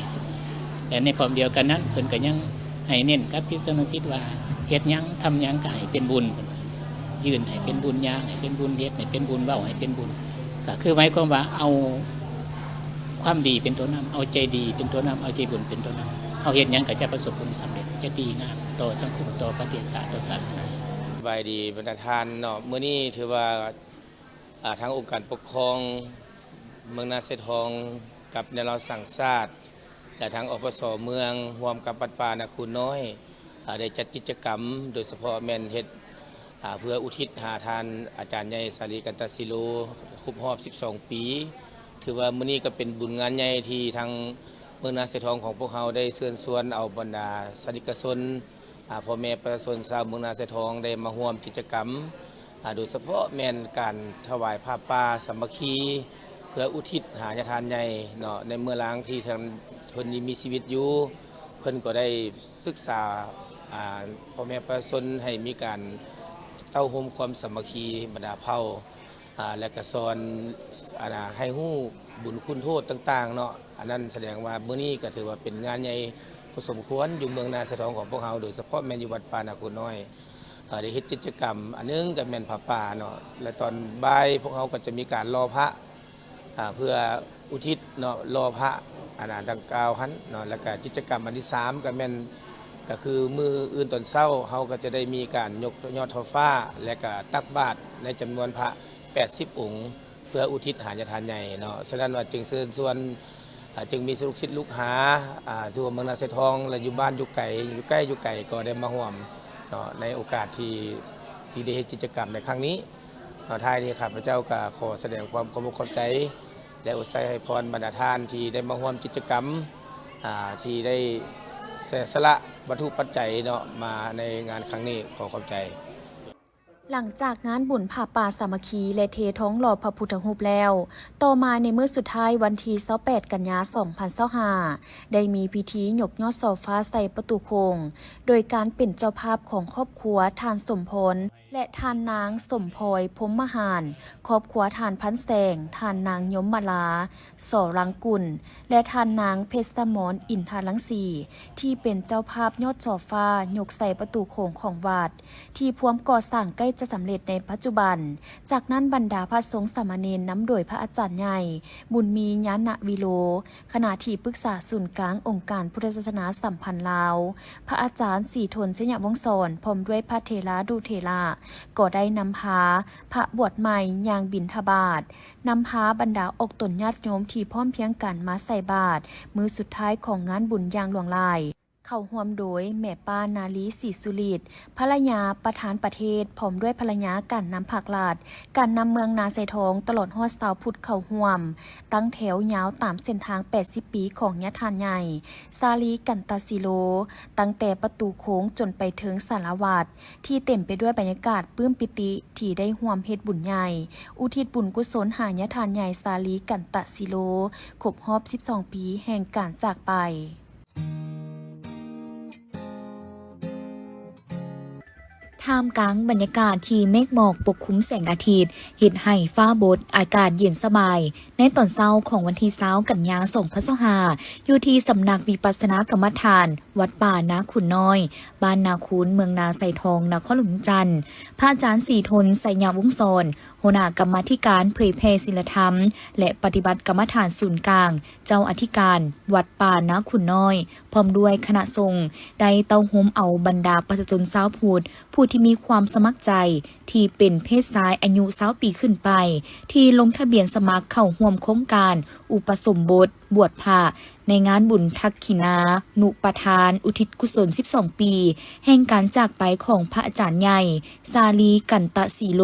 ແລະ ໃນພ້ອມດຽວກັນນັ້ນ ເພິ່ນກໍຍັງ ໃຫ້ເນັ້ນກັບສິດສານຸສິດວ່າ ເຮັດຫຍັງທຳຫຍັງກໍໃຫ້ເປັນບຸນ, ຢືນໃຫ້ເປັນບຸນ, ຍ່າງໃຫ້ເປັນບຸນ, ເຮັດໃຫ້ເປັນບຸນ, ເວົ້າໃຫ້ເປັນບຸນ. ກໍຄືໝາຍຄວາມວ່າເອົາຄວາມດີເປັນຕົວນຳ, ເອົາໃຈດີເປັນຕົວນຳ, ເອົາໃຈບຸນເປັນຕົວນຳ. ເຮົາເຮັດຫຍັງກໍຈະປະສົບຜົນສຳເລັດ, ຈະດີງາມຕໍ່ສັງຄົມ, ຕໍ່ປະເທດຊາດ, ຕໍ່ສາສະໜາ. ສະບາຍດີບັນດາທ່ານເນາະ, ມື້ນີ້ຖືວ່າ ອາ ທາງອົງການປົກຄອງເມືອງນາຊາຍທອງ ກັບແນວລາວສ້າງຊາດ ແລະ ທາງ ອພສ ເມືອງ ຮ່ວມກັບວັດປ່ານາຄູນນ້ອຍ ອາ ໄດ້ຈັດກິດຈະກຳ ໂດຍສະເພາະແມ່ນເຮັດ ອາ ເພື່ອອຸທິດຫາທ່ານອາຈານໃຫຍ່ສາລີ ກັນຕະສິໂລ ຄົບຮອບສິບສອງປີ ຖືວ່າມື້ນີ້ກໍເປັນບຸນງານໃຫຍ່ທີ່ທາງເມືອງນາຊາຍທອງຂອງພວກເຮົາໄດ້ເຊີນຊວນເອົາບັນດາສາທາລະນິກະຊົນ ອາ ພໍ່ແມ່ປະຊາຊົນຊາວເມືອງນາຊາຍທອງໄດ້ມາຮ່ວມກິດຈະກຳ ອາ ໂດຍສະເພາະແມ່ນການຖວາຍຜ້າປ່າສາມັກຄີ ເພື່ອອຸທິດຫາຍາທ່ານໃຫຍ່ເນາະ ໃນເມື່ອລາງທີ່ທ່ານເພິ່ນຍັງມີຊີວິດຢູ່ ເພິ່ນກໍໄດ້ສຶກສາ ອາ ພໍ່ແມ່ປະຊາຊົນໃຫ້ມີການເຕົ້າໂຮມຄວາມສາມັກຄີບັນດາເຜົ່າ ອາ ແລະກະສອນ ອາ ໃຫ້ຮູ້ບຸນຄຸນໂທດຕ່າງໆເນາະ ອັນນັ້ນສະແດງວ່າມື້ນີ້ກໍຖືວ່າເປັນງານໃຫຍ່ພໍສົມຄວນຢູ່ເມືອງນາຊາຍທອງຂອງພວກເຮົາ ໂດຍສະເພາະແມ່ນຢູ່ວັດປ່ານາຄູນນ້ອຍ ເອີ ໄດ້ເຮັດກິດຈະກຳ ອັນໜຶ່ງກໍແມ່ນຜ້າປ່າເນາະ ແລະຕອນບ່າຍພວກເຮົາກໍຈະມີການຫຼໍ່ພະ ອາ ເພື່ອອຸທິດເນາະ ຫຼໍ່ພະ ອັນນັ້ນດັ່ງກ່າວຫັ້ນເນາະ ແລະກະກິດຈະກຳອັນທີສາມກໍແມ່ນ ກໍຄືມື້ອື່ນຕອນເຊົ້າ ເຮົາກໍຈະໄດ້ມີການຍົກຍອດທ້ອງຟ້າ ແລະກະຕັກບາດໃນຈຳນວນພະແປດສິບອົງ ເພື່ອອຸທິດຫາຍາທ່ານໃຫຍ່ເນາະ ສະນັ້ນວ່າຈຶ່ງເຊີນຊວນ ອາ ຈຶ່ງມີລູກສິດລູກຫາ ອາ ທົ່ວເມືອງນາຊາຍທອງ ແລະຢູ່ບ້ານຢູ່ໄກ ຢູ່ໃກ້ຢູ່ໄກກໍໄດ້ມາຮ່ວມເນາະ ໃນໂອກາດທີ່ ທີ່ໄດ້ເຮັດກິດຈະກຳໃນຄັ້ງນີ້ເນາະ ທ້າຍນີ້ຂ້າພະເຈົ້າກໍຂໍສະແດງຄວາມຂອບອົກຂອບໃຈ ແລະອົດໃສ່ໃຫ້ພອນບັນດາທ່ານທີ່ໄດ້ມາຮ່ວມກິດຈະກຳ ອາ ທີ່ໄດ້ເສຍສະຫຼະວັດຖຸປັດໄຈເນາະ ມາໃນງານຄັ້ງນີ້ ຂໍຂອບໃຈ. ຫຼັງຈາກງານບຸນຜ້າປ່າສາມັກຄີ ແລະເທທອງຫຼໍ່ພະພຸດທະຮູບແລ້ວ, ຕໍ່ມາໃນມື້ສຸດທ້າຍວັນທີຊາວແປດ ກັນຍາ ສອງພັນຊາວຫ້າ ໄດ້ມີພິທີຍົກຍອດສໍຟ້າໃສ່ປະຕູໂຂງ ໂດຍການເປັນເຈົ້າພາບຂອງຄອບຄົວທ່ານສົມພອນ ແລະ ທ່ານນາງສົມພອຍ ພົມມະຫານ, ຄອບຄົວທ່ານພັນແສງ, ທ່ານນາງຍົມມະລາ ສໍລັງກຸນ ແລະ ທ່ານນາງເພັດສະໝອນ ອິນທະລັງສີ ທີ່ເປັນເຈົ້າພາບຍອດສໍຟ້າຍົກໃສ່ປະຕູໂຂງຂອງວັດ ທີ່ພວມກໍ່ສ້າງໃກ້ຈະສຳເລັດໃນປັດຈຸບັນ. ຈາກນັ້ນບັນດາພະສົງສາມະເນນນຳໂດຍພະອາຈານໃຫຍ່ ບຸນມີ ຍານະວິໂລ ຄະນະທີ່ປຶກສາສູນກາງອົງການພຸດທະສາສະໜາສຳພັນລາວ, ພະອາຈານສີທົນ ໄຊຍະວົງສອນ ພ້ອມດ້ວຍພະເຖລານຸເຖລະ ກໍໄດ້ນຳພາພະບວດໃໝ່ຍ່າງບິນທະບາດ, ນຳພາບັນດາອອກຕົນຍາດໂຍມທີ່ພ້ອມພຽງກັນມາໃສ່ບາດມື້ສຸດທ້າຍຂອງງານບຸນຢ່າງຫຼວງຫຼາຍ. ເຂົ້າຮ່ວມໂດຍແມ່ປ້ານາລີ ສີສຸລິດ ພັນລະຍາປະທານປະເທດ ພ້ອມດ້ວຍພັນລະຍາການນຳພັກລັດ, ການນຳເມືອງນາຊາຍທອງ ຕະຫຼອດຮອດຊາວພຸດເຂົ້າຮ່ວມ, ຕັ້ງແຖວຍາວຕາມເສັ້ນທາງແປດສິບປີຂອງຍາທ່ານໃຫຍ່ ສາລີ ກັນຕະສີໂລ, ຕັ້ງແຕ່ປະຕູໂຂງຈົນໄປເຖິງສາລາວັດ ທີ່ເຕັມໄປດ້ວຍບັນຍາກາດປຶ້ມປີຕິທີ່ໄດ້ຮ່ວມເຮັດບຸນໃຫຍ່ ອຸທິດບຸນກຸສົນຫາຍາທ່ານໃຫຍ່ ສາລີ ກັນຕະສີໂລ ຄົບຮອບສິບສອງປີແຫ່ງການຈາກໄປ. ທ່າມກາງບັນຍາກາດທີ່ເມກໝອກປົກຄຸມແສງອາທິດ ເຮັດໃຫ້ຟ້າບົດ ອາກາດເຢັນສະບາຍ ໃນຕອນເຊົ້າຂອງວັນທີຊາວ ກັນຍາ ສອງພັນຊາວຫ້າ ຢູ່ທີ່ສຳນັກວິປັດສະນາກຳມະຖານ ວັດປ່ານາຂຸນນ້ອຍ ບ້ານນາຄູນ ເມືອງນາຊາຍທອງ ນະຄອນຫຼວງວຽງຈັນ, ພະອາຈານ ສີທົນ ໄຊຍະວົງສອນ ຫົວໜ້າກຳມາທິການເຜີຍແຜ່ສິນລະທຳ ແລະ ປະຕິບັດກຳມະຖານສູນກາງ ເຈົ້າອະທິການວັດປ່ານາຂຸນນ້ອຍ ພ້ອມດ້ວຍຄະນະສົງ ໄດ້ເຕົ້າໂຮມເອົາບັນດາປະຊາຊົນຊາວພຸດ ຜູ້ທີ່ມີຄວາມສະໝັກໃຈ ທີ່ເປັນເພດຊາຍອາຍຸຊາວປີຂຶ້ນໄປ ທີ່ລົງທະບຽນສະໝັກເຂົ້າຮ່ວມໂຄງການອຸປະສົມບົດບວດພະ ໃນງານບຸນທັກຂິນານຸປະທານ ອຸທິດກຸສົນສິບສອງປີ ແຫ່ງການຈາກໄປຂອງພະອາຈານໃຫຍ່ ສາລີ ກັນຕະສີໂລ,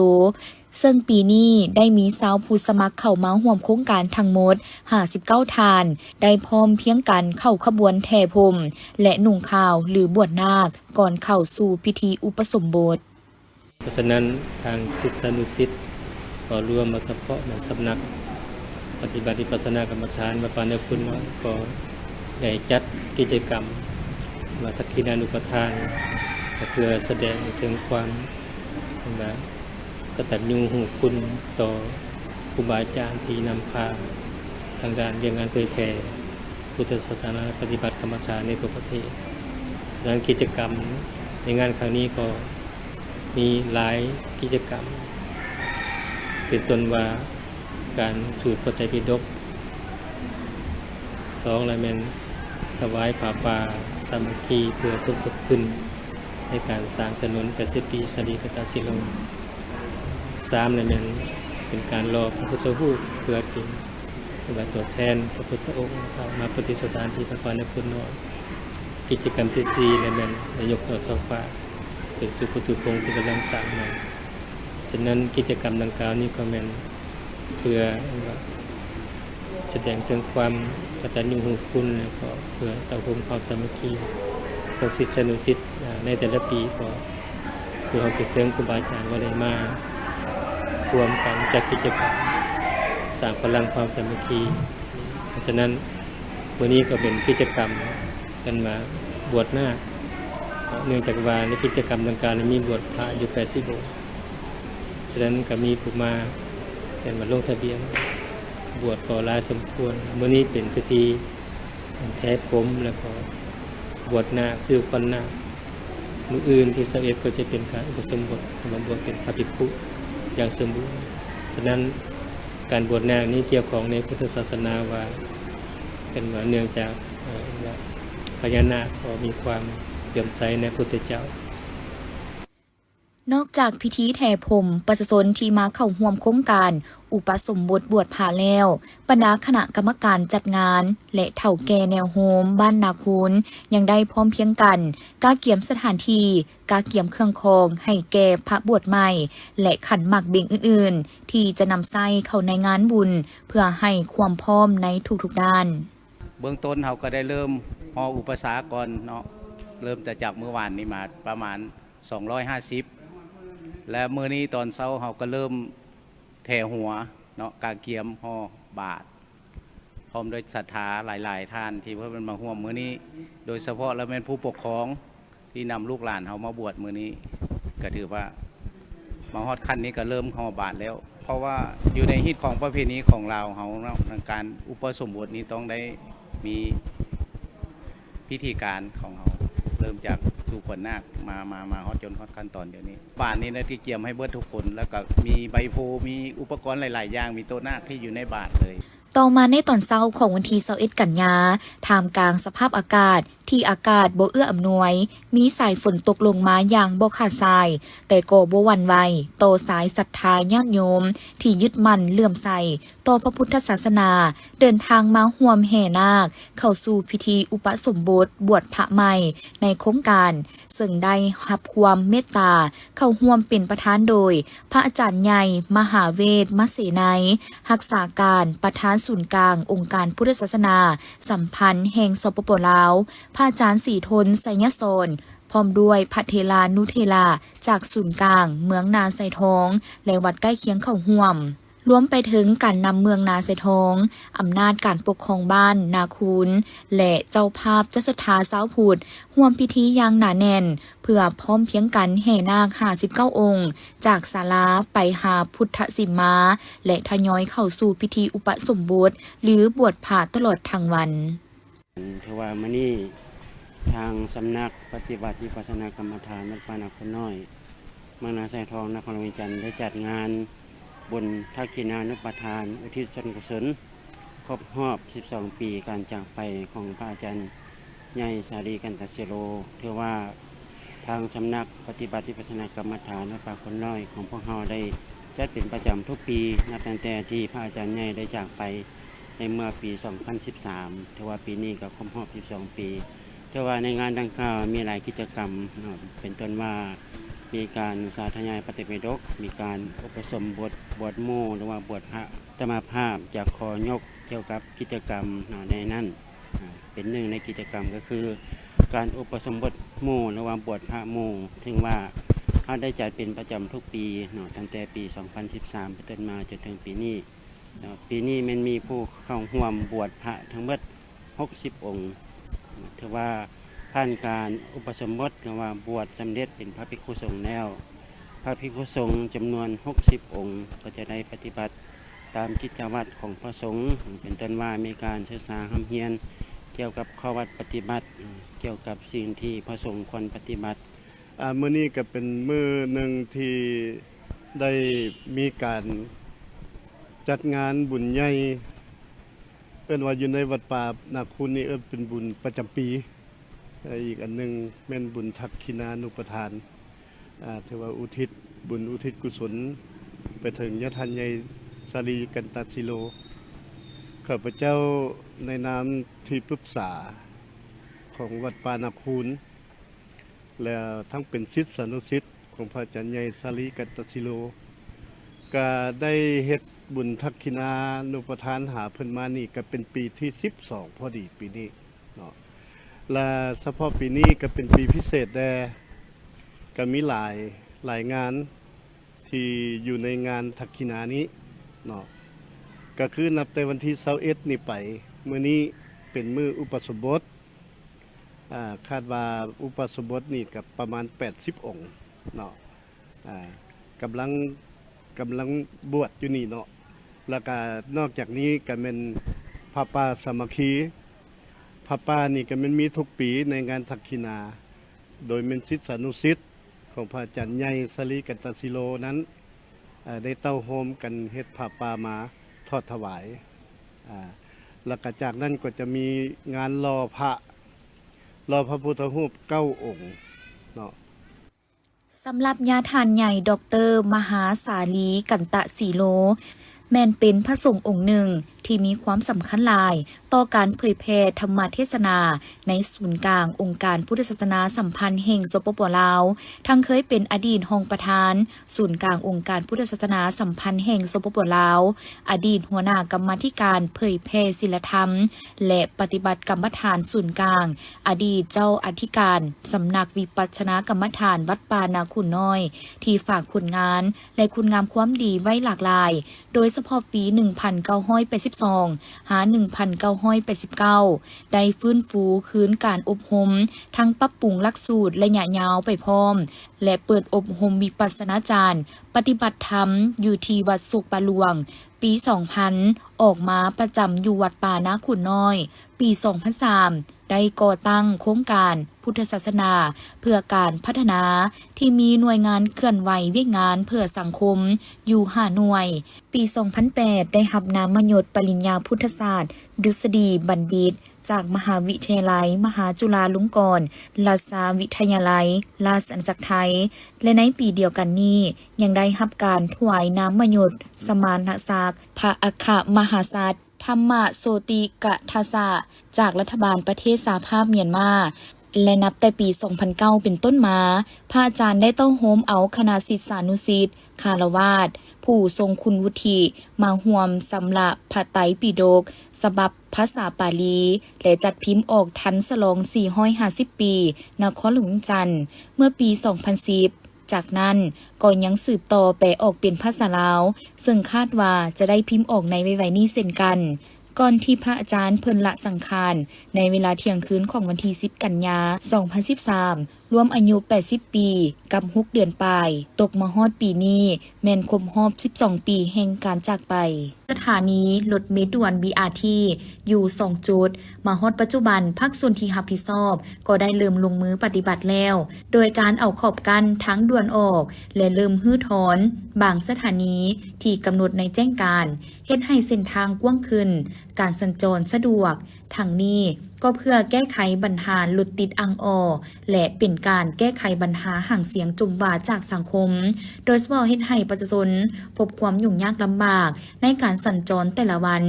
ເຊິ່ງປີນີ້ໄດ້ມີຊາວພຸດສະໝັກເຂົ້າມາຮ່ວມໂຄງການທັງໝົດຫ້າສິບເກົ້າທ່ານ, ໄດ້ພ້ອມພຽງກັນເຂົ້າຂະບວນແຫ່ພົມ ແລະ ນຸ່ງຂາວ ຫຼື ບວດນາກ ກ່ອນເຂົ້າສູ່ພິທີອຸປະສົມບົດ. ເພາະສະນັ້ນ ທາງສິດສານຸສິດ ກໍລວມມາສະເພາະໃນສຳນັກປະຕິບັດວິປັດສະນາກຳມະຖານ ວັດປ່ານາຂຸນນ້ອຍ ກໍໄດ້ຈັດກິດຈະກຳ ວ່າທັກຂິນານຸປະທານ ກໍເພື່ອສະແດງໃຫ້ເຖິງຄວາມ ວ່າ ກະຕັນຍູຮູ້ຄຸນຕໍ່ຄູບາອາຈານທີ່ນຳພາທາງດ້ານວຽກງານເຜີຍແຜ່ພຸດທະສາສະໜາ ປະຕິບັດກຳມະຖານໃນທົ່ວປະເທດ. ດັ່ງກິດຈະກຳໃນງານຄັ້ງນີ້ກໍມີຫຼາຍກິດຈະກຳ ເປັນຕົ້ນວ່າການສູດພະໄຕປິດົກ, ສອງລະແມ່ນຖວາຍຜ້າປ່າສາມັກຄີເພື່ອສົມທົບທຶນ ໃນການສ້າງຖະໜົນແປດສິບປີສາລີກັນຕະສີໂລ. ສາມລະແມ່ນເປັນການຫຼໍ່ພະພຸດທະຮູບ ເພື່ອເປັນ ເປັນວ່າຕົວແທນພະພຸດທະອົງ ເອົາມາປະດິດສະຖານທີ່ວັດປ່ານາຂຸນນ້ອຍ. ກິດຈະກຳທີສີ່ລະແມ່ນໄດ້ຍົກຍອດທ້ອງຟ້າ ເປັນສູ່ປະຕູໂຂງທີ່ກຳລັງສ້າງໃໝ່. ສະນັ້ນ ກິດຈະກຳດັ່ງກ່າວນີ້ກໍແມ່ນເພື່ອ ເອີ້ນວ່າ ສະແດງເຖິງຄວາມກະຕັນຍູຮູ້ຄຸນ ແລະ ກໍເພື່ອເຕົ້າໂຮມຄວາມສາມັກຄີຂອງສິດສານຸສິດ ອາ ໃນແຕ່ລະປີ ກໍຄືເຮົາຄິດເຖິງຄູບາອາຈານວ່າໄດ້ມາຮ່ວມກັນຈັດກິດຈະກຳສ້າງພະລັງຄວາມສາມັກຄີ. ເພາະສະນັ້ນ ມື້ນີ້ກໍເປັນກິດຈະກຳ ເອີ້ນວ່າບວດນາກ ເນື່ອງຈາກວ່າໃນກິດຈະກຳດັ່ງກ່າວນີ້ມີບວດພະຢູ່ແປດສິບອົງ. ສະນັ້ນກໍມີຜູ້ມາ ເອີ້ນວ່າລົງທະບຽນບວດກໍຫຼາຍສົມຄວນ. ມື້ນີ້ເປັນພິທີແທຜົມ ແລ້ວກໍບວດນາກ ຊື້ຂວັນນາກ. ມື້ອື່ນທີຊາວເອັດ ກໍຈະເປັນການອຸປະສົມບົດ ມາບວດເປັນພະພິກຂຸຢ່າງສົມບູນ. ສະນັ້ນ ການບວດນາກນີ້ກ່ຽວຂ້ອງໃນພຸດທະສາສະໜາວ່າ ເອີ້ນວ່າເນື່ອງຈາກ ເອີ ເອີ້ນວ່າພະຍານາກກໍມີຄວາມເຫຼື້ອມໃສໃນພຸດທະເຈົ້າ. ນອກຈາກພິທີແຖພົມ, ປະຊາຊົນທີ່ມາເຂົ້າຮ່ວມໂຄງການອຸປະສົມບົດບວດພະແລ້ວ, ບັນດາຄະນະກຳມະການຈັດງານ ແລະ ເຖົ້າແກ່ແນວໂຮມບ້ານນາຄູນ ຍັງໄດ້ພ້ອມພຽງກັນກະກຽມສະຖານທີ່, ກະກຽມເຄື່ອງຄອງໃຫ້ແກ່ພະບວດໃໝ່ ແລະ ຂັນໝາກເບັງອື່ນໆ ທີ່ຈະນຳໃຊ້ເຂົ້າໃນງານບຸນ ເພື່ອໃຫ້ຄວາມພ້ອມໃນທຸກໆດ້ານ. ເບື້ອງຕົ້ນເຮົາກໍໄດ້ເລີ່ມຫໍ້ອຸປະສາກ່ອນເນາະ, ເລີ່ມແຕ່ຈາກມື້ວານນີ້ມາປະມານສອງຮ້ອຍຫ້າສິບ ແລະ ມື້ນີ້ຕອນເຊົ້າເຮົາກໍເລີ່ມແຖຫົວເນາະ, ກະກຽມຫໍ່ບາດ ພ້ອມດ້ວຍສັດທາຫຼາຍໆທ່ານທີ່ເພິ່ນມາຮ່ວມມື້ນີ້, ໂດຍສະເພາະແລ້ວແມ່ນຜູ້ປົກຄອງ ທີ່ນຳລູກຫຼານເຮົາມາບວດມື້ນີ້ ກໍຖືວ່າມາຮອດຂັ້ນນີ້ກໍເລີ່ມຫໍ່ບາດແລ້ວ, ເພາະວ່າຢູ່ໃນຮີດຄອງປະເພນີຂອງລາວເຮົາເນາະ, ໃນການອຸປະສົມບົດນີ້ຕ້ອງໄດ້ມີພິທີການຂອງເຮົາ ເລີ່ມຈາກສູ່ຂວັນນາກ ມາ ມາ ມາຮອດຈົນຮອດຂັ້ນຕອນດຽວນີ້. ບາດນີ້ນະ ທີ່ກຽມໃຫ້ເບິດທຸກຄົນ ແລ້ວກໍມີໃບໂພ, ມີອຸປະກອນຫຼາຍໆຢ່າງ, ມີໂຕະນາກທີ່ຢູ່ໃນບາດເລີຍ. ຕໍ່ມາໃນຕອນເຊົ້າຂອງວັນທີຊາວເອັດກັນຍາ, ທ່າມກາງສະພາບອາກາດທີ່ອາກາດບໍ່ເອື້ອອຳນວຍ, ມີສາຍຝົນຕົກລົງມາຢ່າງບໍ່ຂາດສາຍ, ແຕ່ກໍບໍ່ຫວັ່ນໄຫວຕໍ່ສາຍສັດທາຍາດໂຍມທີ່ຍຶດໝັ້ນເຫຼື້ອມໃສຕໍ່ພະພຸດທະສາສະໜາ, ເດີນທາງມາຮ່ວມແຫ່ນາກເຂົ້າສູ່ພິທີອຸປະສົມບົດບວດພະໃໝ່ໃນໂຄງການ, ເຊິ່ງໄດ້ຮັບຄວາມເມດຕາເຂົ້າຮ່ວມເປັນປະທານໂດຍ ພະອາຈານໃຫຍ່ ມະຫາເວດ ມະເສໄນ, ຮັກສາການປະທານສູນກາງອົງການພຸດທະສາສະໜາສຳພັນແຫ່ງ ສປປ ລາວ, ພະອາຈານສີທົນ ໄຊຍະສອນ, ພ້ອມດ້ວຍພະເຖລານຸເຖລາຈາກສູນກາງເມືອງນາໄຊທອງ ແລະ ວັດໃກ້ຄຽງເຂົ້າຮ່ວມ. ລວມໄປເຖິງການນຳເມືອງນາໄຊທອງ, ອຳນາດການປົກຄອງບ້ານນາຄູນ ແລະ ເຈົ້າພາບເຈົ້າສັດທາຊາວພຸດ ຮ່ວມພິທີຢ່າງໜາແໜ້ນ ເພື່ອພ້ອມພຽງກັນແຫ່ນາກຫ້າສິບເກົ້າອົງ ຈາກສາລາໄປຫາພຸດທະສີມາ ແລະ ທະຍອຍເຂົ້າສູ່ພິທີອຸປະສົມບົດ ຫຼື ບວດພະຕະຫຼອດທັງວັນ. ຖືວ່າມື້ນີ້ທາງສຳນັກປະຕິບັດວິປັດສະນາກຳມະຖານວັດປ່ານາຄູນນ້ອຍ ເມືອງນາຊາຍທອງ ນະຄອນຫຼວງວຽງຈັນ ໄດ້ຈັດງານບຸນທັກຂິນານຸປະທານ ອຸທິດສ່ວນກຸສົນຄົບຮອບສິບສອງປີການຈາກໄປຂອງພະອາຈານໃຫຍ່ ສາລີ ກັນຕະສິໂລ. ຖືວ່າທາງສຳນັກປະຕິບັດວິປັດສະນາກຳມະຖານວັດປ່ານາຄູນນ້ອຍຂອງພວກເຮົາໄດ້ຈັດເປັນປະຈຳທຸກປີ ນັບຕັ້ງແຕ່ທີ່ພະອາຈານໃຫຍ່ໄດ້ຈາກໄປ ໃນເມື່ອປີສອງພັນສິບສາມ, ຖືວ່າປີນີ້ກໍຄົບຮອບສິບສອງປີ. ຖືວ່າໃນງານດັ່ງກ່າວມີຫຼາຍກິດຈະກຳເນາະ, ເປັນຕົ້ນວ່າມີການສາທະຍາຍພະໄຕປິດົກ, ມີການອຸປະສົມບົດບວດໝູ່ ຫຼືວ່າບວດພະອາດຕະມາພາບຈະຂໍຍົກກ່ຽວກັບກິດຈະກຳເນາະ ໃນນັ້ນ. ອາ ເປັນໜຶ່ງໃນກິດຈະກຳກໍຄືການອຸປະສົມບົດໝູ່ ຫຼືວ່າບວດພະໝູ່, ເຊິ່ງວ່າເຮົາໄດ້ຈັດເປັນປະຈຳທຸກປີເນາະ, ຕັ້ງແຕ່ປີສອງພັນສິບສາມເປັນຕົ້ນມາຈົນເຖິງປີນີ້. ເນາະ ປີນີ້ແມ່ນມີຜູ້ເຂົ້າຮ່ວມບວດພະທັງໝົດຫົກສິບອົງ, ຖືວ່າຜ່ານການອຸປະສົມບົດ ຫຼືວ່າບວດສຳເລັດເປັນພະພິກຂຸສົງແລ້ວ. ພະພິກຂຸສົງຈຳນວນຫົກສິບອົງ ກໍຈະໄດ້ປະຕິບັດຕາມກິດຈະວັດຂອງພະສົງ, ເປັນຕົ້ນວ່າມີການສຶກສາຮ່ຳຮຽນກ່ຽວກັບຂໍ້ວັດປະຕິບັດ, ກ່ຽວກັບສິ່ງທີ່ພະສົງຄວນປະຕິບັດ. ອາ ມື້ນີ້ກໍເປັນມື້ໜຶ່ງທີ່ໄດ້ມີການຈັດງານບຸນໃຫຍ່ ເອີ້ນວ່າຢູ່ໃນວັດປ່ານາຄູນນີ້ ເອີ້ນເປັນບຸນປະຈຳປີ. ເອີ ອີກອັນໜຶ່ງແມ່ນບຸນທັກຂິນານຸປະທານ ອາ ຖືວ່າອຸທິດບຸນອຸທິດກຸສົນໄປເຖິງຍາທ່ານໃຫຍ່ສາລີກັນຕະສິໂລ. ຂ້າພະເຈົ້າໃນນາມທີ່ປຶກສາຂອງວັດປ່ານາຄູນ ແລະ ທັງເປັນສິດສານຸສິດຂອງພະອາຈານໃຫຍ່ສາລີກັນຕະສິໂລ ກະໄດ້ເຮັດ ບຸນທັກຂິນານຸປະທານຫາເພິ່ນມານີ້ ກໍເປັນປີທີສິບສອງພໍດີປີນີ້ເນາະ ແລະ ສະເພາະປີນີ້ກໍເປັນປີພິເສດແດ່ ກໍມີຫຼາຍ ຫຼາຍງານທີ່ຢູ່ໃນງານທັກຂິນານີ້ເນາະ ກໍຄືນັບແຕ່ວັນທີຊາວເອັດນີ້ໄປ ມື້ນີ້ເປັນມື້ອຸປະສົມບົດ ອາ ຄາດວ່າອຸປະສົມບົດນີ້ກໍປະມານແປດສິບອົງເນາະ ອາ ກຳລັງ ກຳລັງບວດຢູ່ນີ້ເນາະ ແລ້ວກະນອກຈາກນີ້ກະແມ່ນຜ້າປ່າສາມັກຄີ ຜ້າປ່ານີ້ກະແມ່ນມີທຸກປີໃນງານທັກຂິນາ ໂດຍແມ່ນສິດສານຸສິດຂອງພະອາຈານໃຫຍ່ສາລີກັນຕະສີໂລນັ້ນ ເອີ ໄດ້ເຕົ້າໂຮມກັນເຮັດຜ້າປ່າມາທອດຖວາຍ ອາ ແລ້ວກະຈາກນັ້ນກໍຈະມີງານຫຼໍ່ພະ ຫຼໍ່ພະພຸດທະຮູບເກົ້າອົງເນາະ. ສຳລັບຍາທ່ານໃຫຍ່ ດອກເຕີ ມະຫາສາລີ ກັນຕະສີໂລ ແມ່ນເປັນພະສົງອົງໜຶ່ງທີ່ມີຄວາມສຳຄັນຫຼາຍຕໍ່ການເຜີຍແຜ່ທຳມະເທດສະໜາໃນສູນກາງອົງການພຸດທະສາສະໜາສຳພັນແຫ່ງ ສປປ ລາວ, ທັງເຄີຍເປັນອະດີດຮອງປະທານສູນກາງອົງການພຸດທະສາສະໜາສຳພັນແຫ່ງ ສປປ ລາວ, ອະດີດຫົວໜ້າກຳມາທິການເຜີຍແຜ່ສິນລະທຳ ແລະ ປະຕິບັດກຳມະຖານສູນກາງ, ອະດີດເຈົ້າອະທິການສຳນັກວິປັດສະນາກຳມະຖານວັດປ່ານາຂຸນນ້ອຍ ທີ່ຝາກຜົນງານ ແລະ ຄຸນງາມຄວາມດີໄວ້ຫຼາກຫຼາຍ, ໂດຍສະເພາະປີໜຶ່ງພັນເກົ້າຮ້ອຍແປດສິບສອງ ຫາ ໜຶ່ງພັນເກົ້າຮ້ອຍແປດສິບເກົ້າ ໄດ້ຟື້ນຟູຄືນການອົບຮົມ ທັງປັບປຸງຫຼັກສູດໄລຍະຍາວໄປພ້ອມ ແລະ ເປີດອົບຮົມວິປັດສະນາຈານປະຕິບັດທຳຢູ່ທີ່ວັດໂຊກປາຫຼວງ, ປີສອງພັນ ອອກມາປະຈຳຢູ່ວັດປ່ານາຂຸນນ້ອຍ, ປີສອງພັນສາມ ໄດ້ກໍ່ຕັ້ງໂຄງການພຸດທະສາສະໜາເພື່ອການພັດທະນາ ທີ່ມີໜ່ວຍງານເຄື່ອນໄຫວວຽກງານເພື່ອສັງຄົມຢູ່ຫ້າໜ່ວຍ. ປີສອງພັນແປດ ໄດ້ຮັບນາມມະຍົດປະລິນຍາພຸດທະສາດ ດຸດສະດີບັນດິດ ຈາກມະຫາວິທະຍາໄລມະຫາຈຸລາລົງກອນລາຊາວິທະຍາໄລ ລາຊະອານາຈັກໄທ ແລະ ໃນປີດຽວກັນນີ້ ຍັງໄດ້ຮັບການຖວາຍນາມມະຍົດສະມານະສັກ ພະອັກຄະມະຫາສັດ ທຳມະໂຊຕິກະທັດສະ ຈາກລັດຖະບານປະເທດສະຫະພາບມຽນມາ ແລະ ນັບແຕ່ປີສອງພັນເກົ້າເປັນຕົ້ນມາ, ພະອາຈານໄດ້ເຕົ້າໂຮມເອົາຄະນະສິດສານຸສິດ, ຄາລະວາດ, ຜູ້ຊົງຄຸນວຸດທິ, ມາຮ່ວມສຳລະພະໄຕປິດົກ ສະບັບພາສາປາລີ ແລະ ຈັດພິມອອກທັນສະຫຼອງສີ່ຮ້ອຍຫ້າສິບປີນະຄອນຫຼວງວຽງຈັນ ເມື່ອປີສອງພັນສິບ. ຈາກນັ້ນກໍຍັງສືບຕໍ່ແປອອກເປັນພາສາລາວ, ເຊິ່ງຄາດວ່າຈະໄດ້ພິມອອກໃນໄວໆນີ້ເຊັ່ນກັນ, ກ່ອນທີ່ພະອາຈານເພິ່ນລະສັງຂານ ໃນເວລາທ່ຽງຄືນຂອງວັນທີສິບ ກັນຍາ ສອງພັນສິບສາມ ລວມອາຍຸແປດສິບປີກັບຫົກເດືອນປາຍ, ຕົກມາຮອດປີນີ້ແມ່ນຄົບຮອບສິບສອງປີແຫ່ງການຈາກໄປ. ສະຖານີລົດເມດ່ວນ ບີອາທີ ຢູ່ສອງຈຸດ, ມາຮອດປັດຈຸບັນ ພາກສ່ວນທີ່ຮັບຜິດຊອບກໍໄດ້ເລີ່ມລົງມືປະຕິບັດແລ້ວ ໂດຍການເອົາຂອບກັ້ນທາງດ່ວນອອກ ແລະ ເລີ່ມຮື້ຖອນບາງສະຖານີທີ່ກຳນົດໃນແຈ້ງການ, ເຮັດໃຫ້ເສັ້ນທາງກວ້າງຂຶ້ນ, ການສັນຈອນສະດວກ. ທັງນີ້ກໍເພື່ອແກ້ໄຂບັນຫາລົດຕິດອັ່ງອໍ ແລະ ເປັນການແກ້ໄຂບັນຫາຫາງສຽງຈົ່ມວ່າຈາກສັງຄົມ, ໂດຍສະເພາະເຮັດໃຫ້ປະຊາຊົນພົບຄວາມຫຍຸ້ງຍາກລຳບາກໃນການສັນຈອນແຕ່ລະວັນ.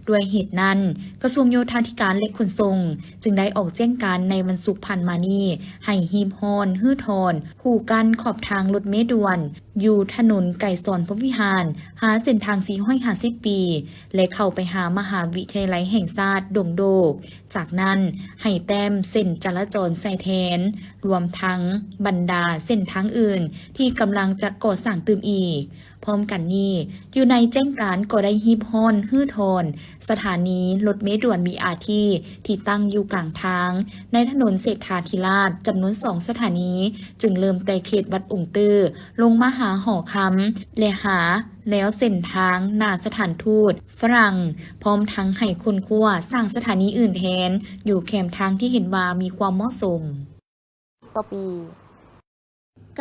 ດ້ວຍເຫດນັ້ນ, ກະຊວງໂຍທາທິການ ແລະ ຂົນສົ່ງ ຈຶ່ງໄດ້ອອກແຈ້ງການໃນວັນສຸກຜ່ານມານີ້ ໃຫ້ຮີບຮ້ອນຮື້ຖອນຄູກັນຂອບທາງລົດເມດ່ວນ ຢູ່ຖະໜົນໄກສອນພົມວິຫານ ຫາເສັ້ນທາງສີ່ຮ້ອຍຫ້າສິບປີ ແລະ ເຂົ້າໄປຫາມະຫາວິທະຍາໄລແຫ່ງຊາດດົງໂດກ, ຈາກນັ້ນໃຫ້ແຕ້ມເສັ້ນຈະລາຈອນໃສ່ແທນ, ລວມທັງບັນດາເສັ້ນທາງອື່ນທີ່ກຳລັງຈະກໍ່ສ້າງຕື່ມອີກ. ພ້ອມກັນນີ້, ຢູ່ໃນແຈ້ງການກໍໄດ້ຮີບຮ້ອນຮື້ຖອນສະຖານີລົດເມດ່ວນ ບີອາທີ ທີ່ຕັ້ງຢູ່ກາງທາງ ໃນຖະໜົນເສດຖາທິລາດ ຈຳນວນສອງສະຖານີ, ຈຶ່ງເລີ່ມແຕ່ເຂດວັດອົງຕື້ ລົງມາຫາຫໍຄຳ ແລະ ຫາແລ້ວເສັ້ນທາງໜ້າສະຖານທູດຝຣັ່ງ, ພ້ອມທັງໃຫ້ຄົ້ນຄວ້າສ້າງສະຖານີອື່ນແທນ ຢູ່ແຄມທາງທີ່ເຫັນວ່າມີຄວາມເໝາະສົມ. ຕໍ່ປີ